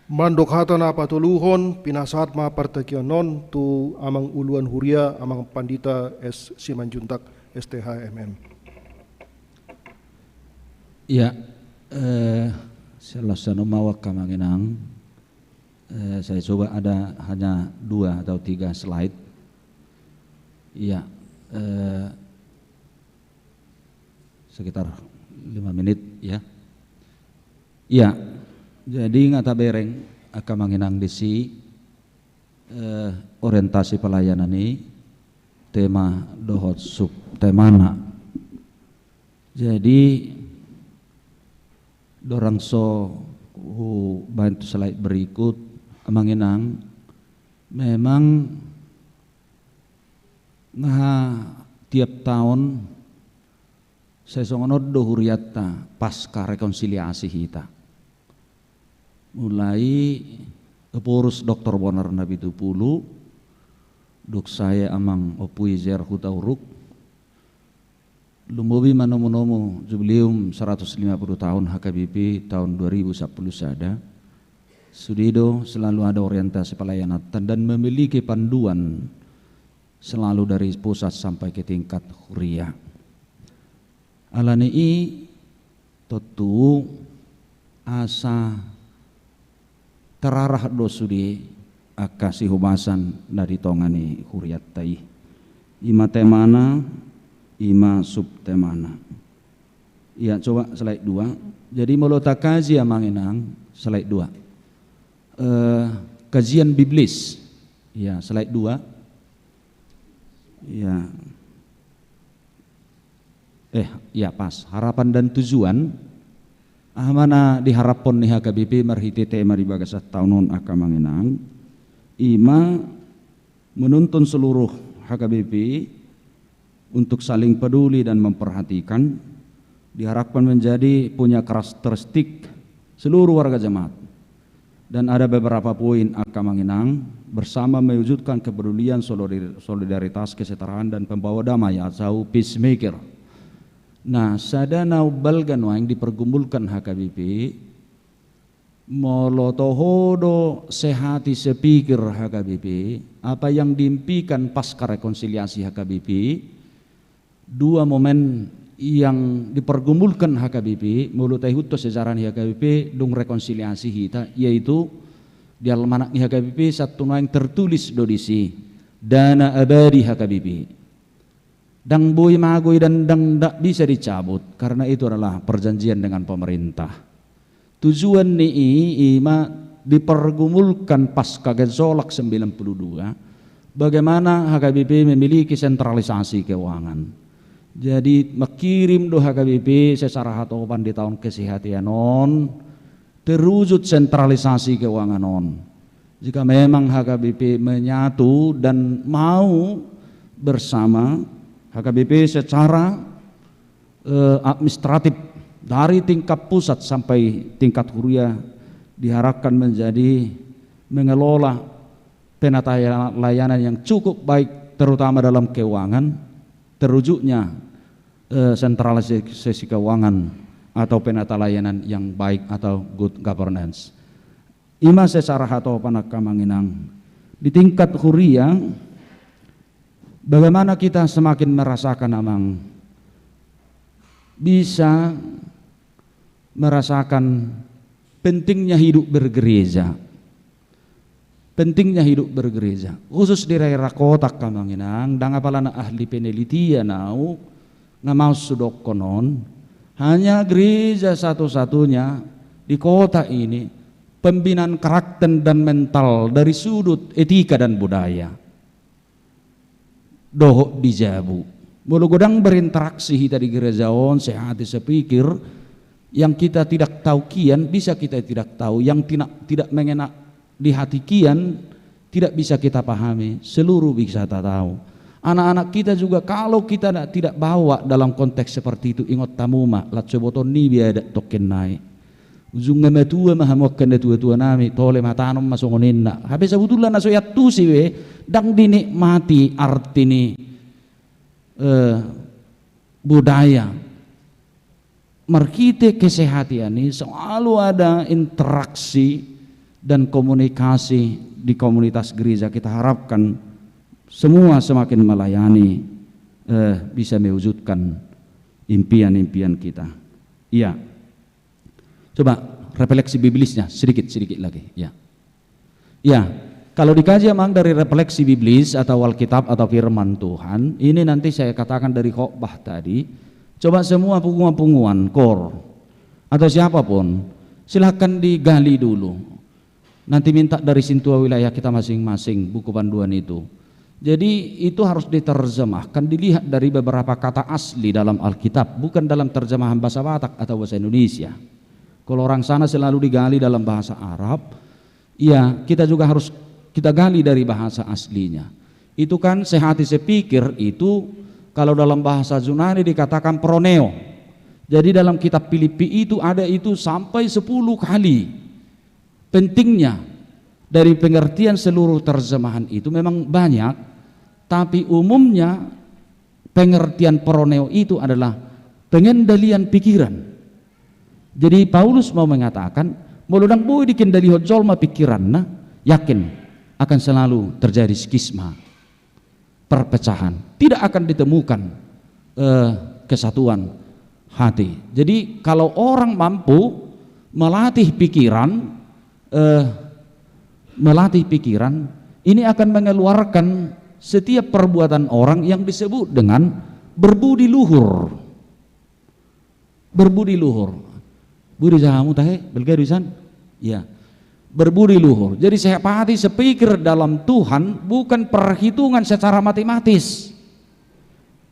Mandok hata na patoluhon, pinasahat ma partingkian on tu Amang Uluan Huria, Amang Pandita S Simanjuntak, S T H, M M. Iya, eh, sian laos sian on ma au, angka amang inang. Eh, saya coba ada hanya dua atau tiga slide. Iya, eh, sekitar lima menit, ya. Iya, jadi nga tabereng, angka amang inang, disi, eh, orientasi pelayanan i, tema dohot subtemana. Jadi, dorang so hubaen tu slide berikut, amang inang, memang nga tiap taon sai songon on do hurianta pasca rekonsiliasi hita. Mulai Ephorus Doktor Bonar Napitupulu, dung sae Amang Ompu i J R Hutauruk, lumobi manomu-nomu jubileum seratus lima puluh tahun H K B P tahun dua ribu sapuluh sada, sude do selalu ada orientasi pelayananta dan memiliki panduan selalu dari pusat sampai ke tingkat huria. Alani i, tontu asa tararah do sude angka sihobasan na di tonga ni hurianta i. I ma temana, i ma subtemana. Iya, coba slide dua. Jadi, molo takaji, amang inang, slide dua. Eh, kajian biblis. Iya, slide dua. Iya. Eh, iya, pas. Harapan dan tujuan. Aha ma na diharaphon ni H K B P marhite tema di bagasan taon on, angka amang inang? ima menuntun seluruh H K B P untuk saling peduli dan memperhatikan, diharapkan menjadi punya karakteristik seluruh warga jemaat. Dan ada beberapa poin angka amang inang, bersama mewujudkan kepedulian, solidar-, solidaritas, kesetaraan, dan pembawa damai atau peacemaker. Nah, sada na umbalga nuaeng dipergumulkan H K B P, molo toho do sehati sepikir H K B P, apa yang diimpikan pasca rekonsiliasi H K B P, dua momen yang dipergumulkan H K B P, molo taihut tu sejarah ni H K B P, dung rekonsiliasi hita, yaitu di almanak ni H K B P, satu nuaeng tertulis do disi, dana abadi H K B P. Ndang boi mago i dan ndang, ndang bisa dicabut, karena itu adalah perjanjian dengan pemerintah. Tujuan ni i ima dipergumulkan pasca gejolak sembilan puluh dua, bagaimana H K B P memiliki sentralisasi keuangan. Jadi, mengkirim do H K B P secara hatopan di taon kesehatian on, terwujud sentralisasi keuangan on. Jika memang H K B P menyatu dan mau bersama, H K B P secara, eh, administratif dari tingkat pusat sampai tingkat huria diharapkan menjadi mengelola penata layanan yang cukup baik, terutama dalam keuangan, terwujudnya, eh, sentralisasi keuangan atau penata layanan yang baik atau good governance. Ima secara hatopan angka amang inang. Di tingkat huria, bagaimana kita semakin merasakan, amang, bisa merasakan pentingnya hidup bergereja. Pentingnya hidup bergereja. Khusus di daerah kota angka amang inang, ndang apala na ahli penelitian au, nga maus hudokkon on, hanya gereja satu-satunya di kota ini pembinaan karakter dan mental dari sudut etika dan budaya. Dohot di jabu. Molo godang berinteraksi hita di gereja on, sehati sepikir, yang kita tidak tahu kian, bisa kita tidak tahu, yang tina-, tidak mengena di hati kian, tidak bisa kita pahami, seluruh bisa ta tahu. Anak-anak kita juga, kalau kita na-, tidak bawa dalam konteks seperti itu, ingot hamu ma, lam so iboto ni be adat tongkin nai. Ujungna matua ma hamu angka natua-tua nami, tole ma tanom ma songon ninna. Hape sabutulna na so iantusi be, ndang dinikmati arti ni, eh, budaya. Marhite kesehatan i selalu ada interaksi dan komunikasi di komunitas gereja. Kita harapkan semua semakin melayani, eh, bisa mewujudkan impian-impian kita. Iya. Coba refleksi biblisnya sedikit, sedikit lagi. Ya. Ya, kalau dikaji, amang, dari refleksi biblis atau Alkitab atau firman Tuhan, ini nanti saya katakan dari khotbah tadi, coba semua punguan-punguan, kor, atau siapapun, silahkan digali dulu. Nanti minta dari sintua wilayah kita masing-masing buku panduan itu. Jadi, itu harus diterjemahkan, dilihat dari beberapa kata asli dalam Alkitab, bukan dalam terjemahan bahasa Batak atau bahasa Indonesia. Kalau orang sana selalu digali dalam bahasa Arab, ya, kita juga harus kita gali dari bahasa aslinya. Itu kan sehati sepikir itu, kalau dalam bahasa Yunani dikatakan porneia. Jadi, dalam kitab Filipi itu ada itu sampai sepuluh kali. Pentingnya dari pengertian seluruh terjemahan itu memang banyak, tapi umumnya pengertian porneia itu adalah pengendalian pikiran. Jadi, Paulus mau mengatakan, molo ndang boi dikendalihon jolma pikiranna, yakin akan selalu terjadi skisma, perpecahan. Tidak akan ditemukan, eh, kesatuan hati. Jadi, kalau orang mampu melatih pikiran, eh, melatih pikiran, ini akan mengeluarkan setiap perbuatan orang yang disebut dengan berbudi luhur. Berbudi luhur. Budi jaha hamu tahe, balga do isan? Ya. Berbudi luhur. Jadi, sehati sepikir dalam Tuhan bukan perhitungan secara matematis.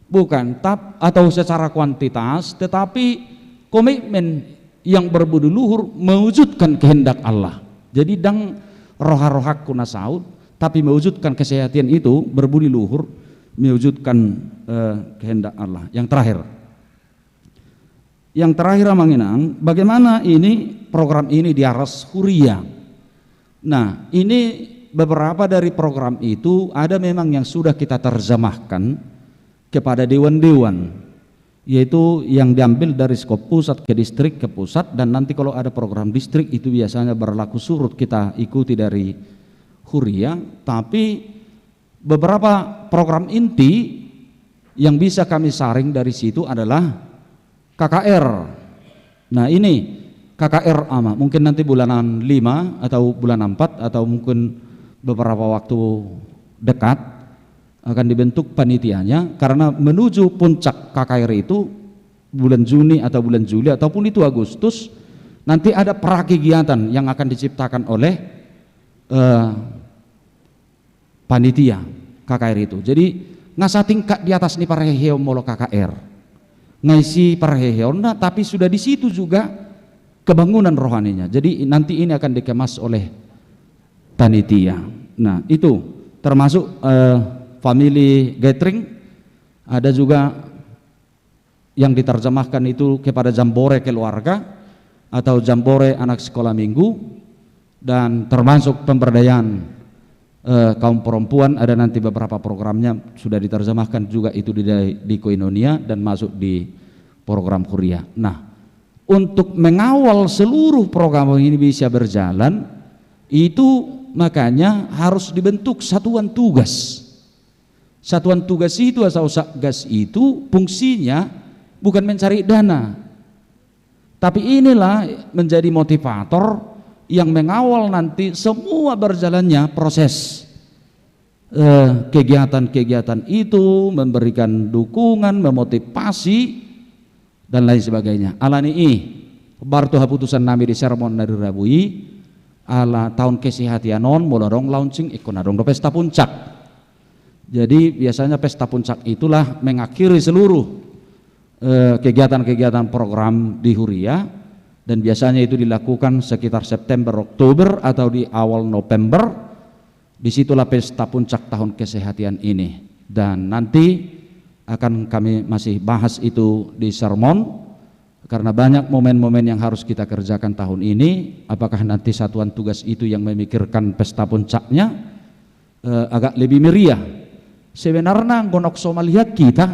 Bukan, tap-, atau secara kuantitas, tetapi komitmen yang berbudi luhur mewujudkan kehendak Allah. Jadi, ndang roha-rohangku na saut, Tapi mewujudkan kesehatan itu berbudi luhur, mewujudkan, eh, kehendak Allah. Yang terakhir. Yang terakhir, Amang Inang, bagaimana ini program ini di aras huria? Nah, ini beberapa dari program itu ada memang yang sudah kita terjemahkan kepada dewan-dewan, yaitu yang diambil dari skop pusat ke distrik ke pusat, dan nanti kalau ada program distrik itu biasanya berlaku surut kita ikuti dari huria, tapi beberapa program inti yang bisa kami saring dari situ adalah K K R. Nah, ini K K R, Ama, mungkin nanti bulanan lima atau bulan empat atau mungkin beberapa waktu dekat akan dibentuk panitianya, karena menuju puncak K K R itu bulan Juni atau bulan Juli ataupun itu Agustus, nanti ada prakegiatan yang akan diciptakan oleh, eh, panitia K K R itu. Jadi, nga satingkat di atas ni parheheon molo K K R. Nga isi parheheonna, tapi sudah di situ juga kebangunan rohaninya. Jadi, nanti ini akan dikemas oleh panitia. Nah, itu termasuk, eh, family gathering, ada juga yang diterjemahkan itu kepada jambore keluarga atau jambore anak sekolah minggu, dan termasuk pemberdayaan, eh, kaum perempuan, ada nanti beberapa programnya sudah diterjemahkan juga itu di, di koinonia dan masuk di program huria. Nah, untuk mengawal seluruh program ini bisa berjalan, itu makanya harus dibentuk satuan tugas. Satuan tugas itu atau satgas itu fungsinya bukan mencari dana, tapi inilah menjadi motivator yang mengawal nanti semua berjalannya proses, eh, kegiatan-kegiatan itu, memberikan dukungan, memotivasi, dan lain sebagainya. Alani i, baru tu haputusan nami di sermon na di Rabu i, ala taon kesehatan on, molo adong launching, ingkon adong do pesta puncak. Jadi, biasanya pesta puncak itulah mengakhiri seluruh, eh, kegiatan-kegiatan program di huria, dan biasanya itu dilakukan sekitar September, Oktober, atau di awal November. Di situlah pesta puncak tahun kesehatan ini. Dan nanti akan kami masih bahas itu di sermon, karena banyak momen-momen yang harus kita kerjakan tahun ini. Apakah nanti satuan tugas itu yang memikirkan pesta puncaknya, eh, agak lebih meriah? Sebenarna anggo naung so malihat hita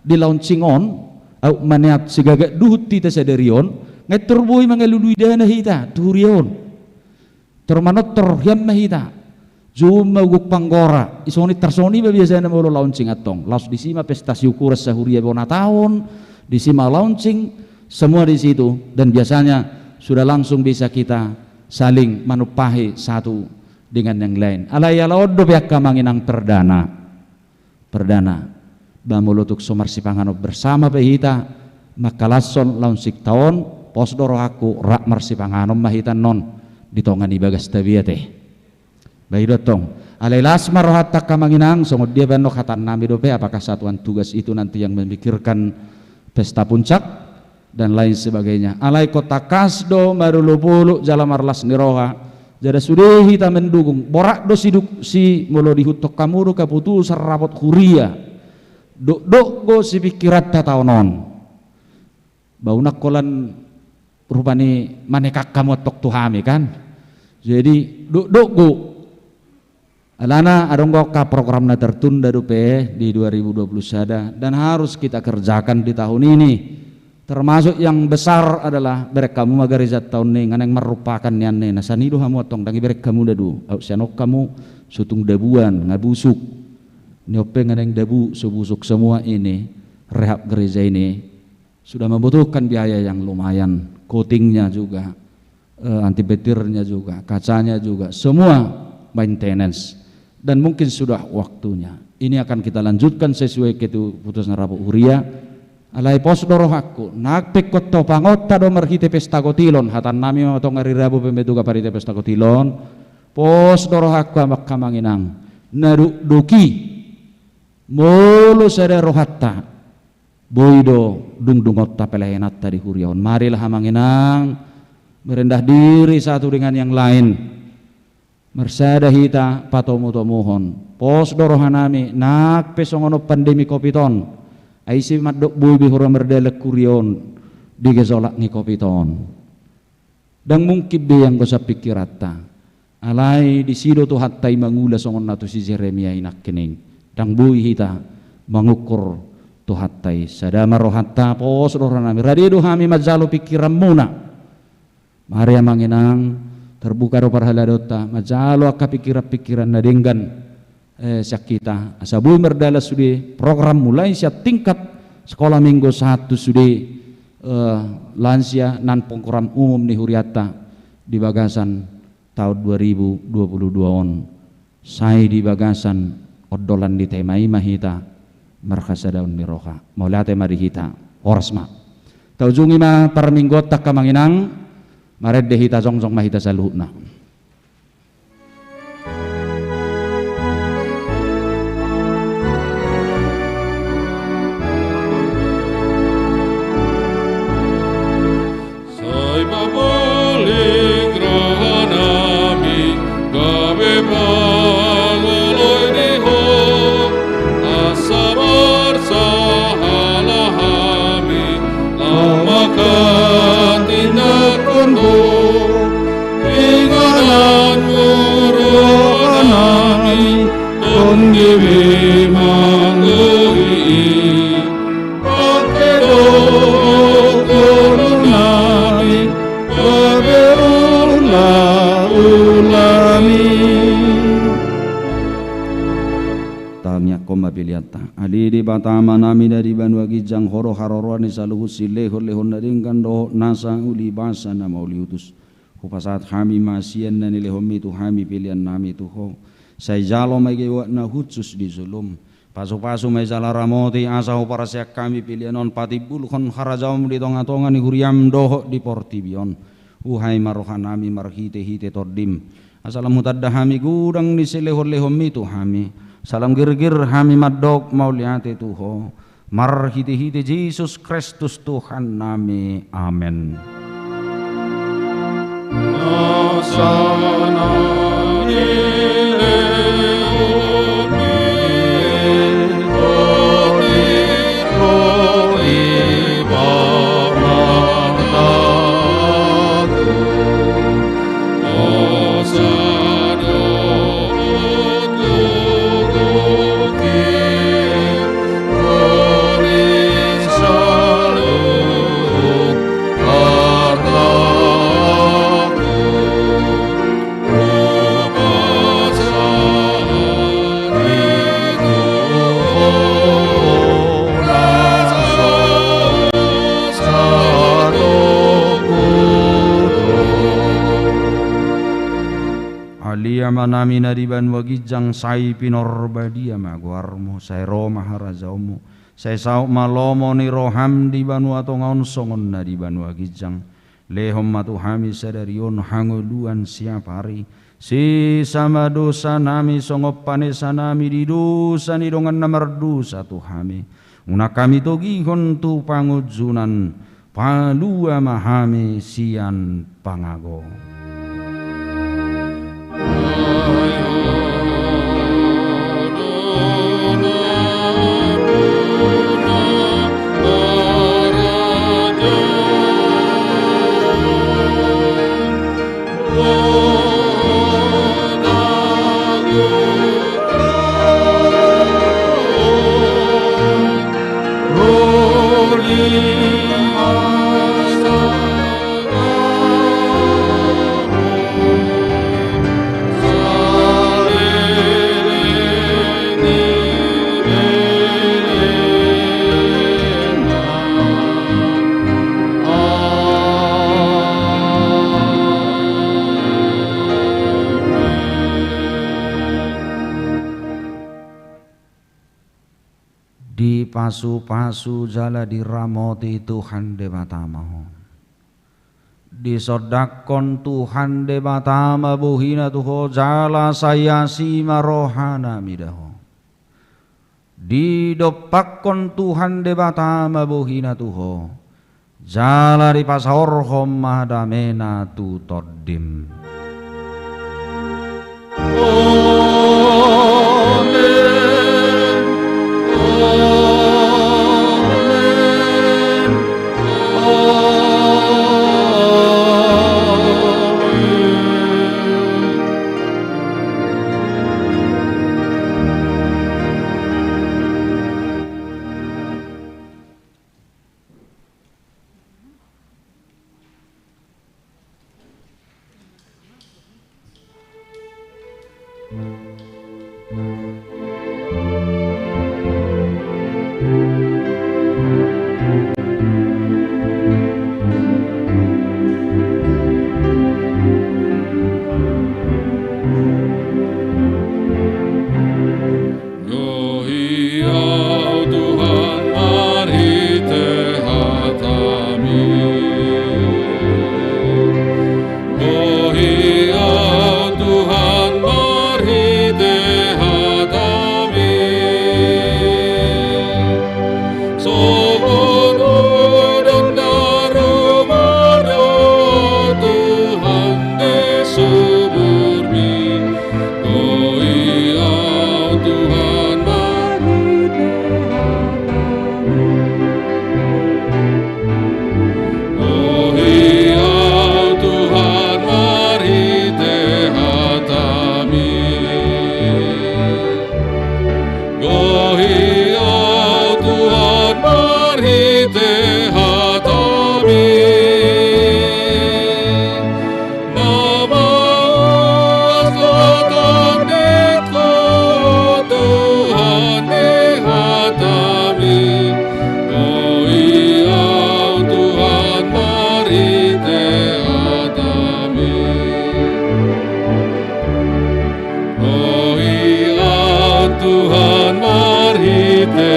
di launching on, aut mauliate sigagak duhut hita sadari on, nga tor boi mangalului dana hita tu huria on. Tor manortor hian ma hita. Jumma guk panggora, isoni tarsoni ma biasana molo launching antong. Laos disi ma pesta siukuran sahuria bona taon, disi ma launching, semua di situ. Dan biasanya sudah langsung bisa kita saling manumpahi satu dengan yang lain. Alai ala on dope angka Amang Inang perdana. Perdana, ba molo tung so marsipanganon bersama pe hita, mangkalashon launching ta on, pos do rohangku, rap marsipanganon ma hita annon di tonga ni bagas tabiat i. Ba i do antong. Alai las ma rohanta angka Amang Inang, songon dia pe annon hata nami dope, apakah satuan tugas itu nanti yang memikirkan pesta puncak dan lain sebagainya. Alai ingkon tangkas do marolopolop jala marlas ni roha, jala sude hita mendukung. Borat do siduk si molo diihuthon hamu do kaputusan rapot huria. Dokdok do sipingkiranta taon on. Ba unang holan rupani manekak hamu antong tu hami, kan? Jadi, dokdok do. Alana adong do angka program na tertunda dope di dua ribu dua puluh sada dan harus kita kerjakan di tahun ini. Termasuk yang besar adalah bereng hamu ma garejanta on i, nga naeng marrumpakan nian i, na sian i do hamu antong, ndang ibereng hamu dabu. Aut sian on hamu so tung dabuan, nga busuk. Ni on pe nga naeng dabu, so busuk semua ini rehab gereja ini. Sudah membutuhkan biaya yang lumayan, coatingnya juga, eh, anti petirnya juga, kacanya juga, semua maintenance. Dan mungkin sudah waktunya. Ini akan kita lanjutkan sesuai keputusan rapat huria. Alai pos do rohangku, nang pe ingkon topangonta do marhite pesta kotilon, hata nami ma antong ari Rabu pe metuga marhite pesta kotilon, pos do rohangku angka Amang Inang, na dokdok i, molo sada rohanta, boi do dungdungonta pelayananta di huria on. Marilah Amang Inang merendah diri satu dengan yang lain. Marsada hita patomutomuhon. Pos do rohanami, nang pe songon on pandemi covid on, ai ise mandok boi be hura mardalan huria on di gejolak ni covid on. Ndang mungkin be anggo sian pingkiranta. Alai disi do Tuhanta i mangula songon na tu si Jeremia i nangkining. Ndang boi hita mangukur Tuhanta i. Sada ma rohanta, pos do rohanami. Rade do hami manjalo pingkiranmuna. Mari amang inang, terbuka do parhaladaonta, manjalo angka pingkiranpingkiran na denggan, eh, sian hita. Asa boi mardalan sude program mulai sian tingkat sekolah minggu satu sude, eh, lansia nang program umum ni hurianta di bagasan taon dua ribu dua puluh dua on. Sai di bagasan ondolan ni tema i ma hita marhasadaon ni roha. Mauliate ma di hita. Horas ma. Taujungi ma parmingguonta angka amang inang. Marende hita, jongjong ma hita saluhutna. Sai paboling rohanami gabe pangoloi di Ho, asa marsahala hami lam manghatindanghon Ho. Ingananmu rohanami, tondi be manggohi i. Pake do ngolunami gabe ulaulami. Tangiangkon ma peleanta. Ale Debata Amanami na di banua ginjang, Ho do haroroan ni saluhut silehonlehon na denggan dohot nasa uli basa na mauliutus. Hupasahat hami ma sian na nilehonmi tu hami peleannami tu Ho. Sai jalo ma i gabe oat na hushus di jolom. Pasupasu ma i jala ramoti asa huparseang hami pelean on patimbulhon harajaonmu di tongatonga ni huriam dohot di portibi on. Uhai ma rohanami marhitehite Tondim, asa lam hutanda hami godang ni silehonlehonmi tu hami, asa lam girgir hami mandok mauliate tu Ho. Marhitehite Jesus Kristus Tuhannami. Amen. Ale Amanami na di banua ginjang, sai pinorbadia ma goarmu, sai ro ma harajaonmu, sai saut ma lomo ni roham di banua tonga on songon na di banua ginjang. Lehon ma tu hami sadari on hangoluan siapari. Sesa ma dosanami songon panesanami di dosa ni dongan na mardosa tu hami. Unang hami togihon tu pangunjunan. Palua ma hami sian pangago. Dipasupasu jala diramoti Tuhan Debata ma ho. Disondangkon Tuhan Debata ma bohina tu ho, jala sai asi ma rohana mida ho. Didompakkon Tuhan Debata ma bohina tu ho, jala dipasaorhon ma damena tu tondim. Gohi Ahu Tuhan marhite hataMi. Gohi Ahu Tuhan marhite hataMi. Songon udan na rumorhon Tuhan di suburMi. Gohi Ahu Tuhan marhite hataMi. Gohi Ahu Tuhan marhite hataMi. Gohi Ahu Tuhan marhite hataMi. Na mauas do tondingku, Tuhan, di hataMi. Gohi Ahu Tuhan marhite hataMi. Gohi Ahu Tuhan marhite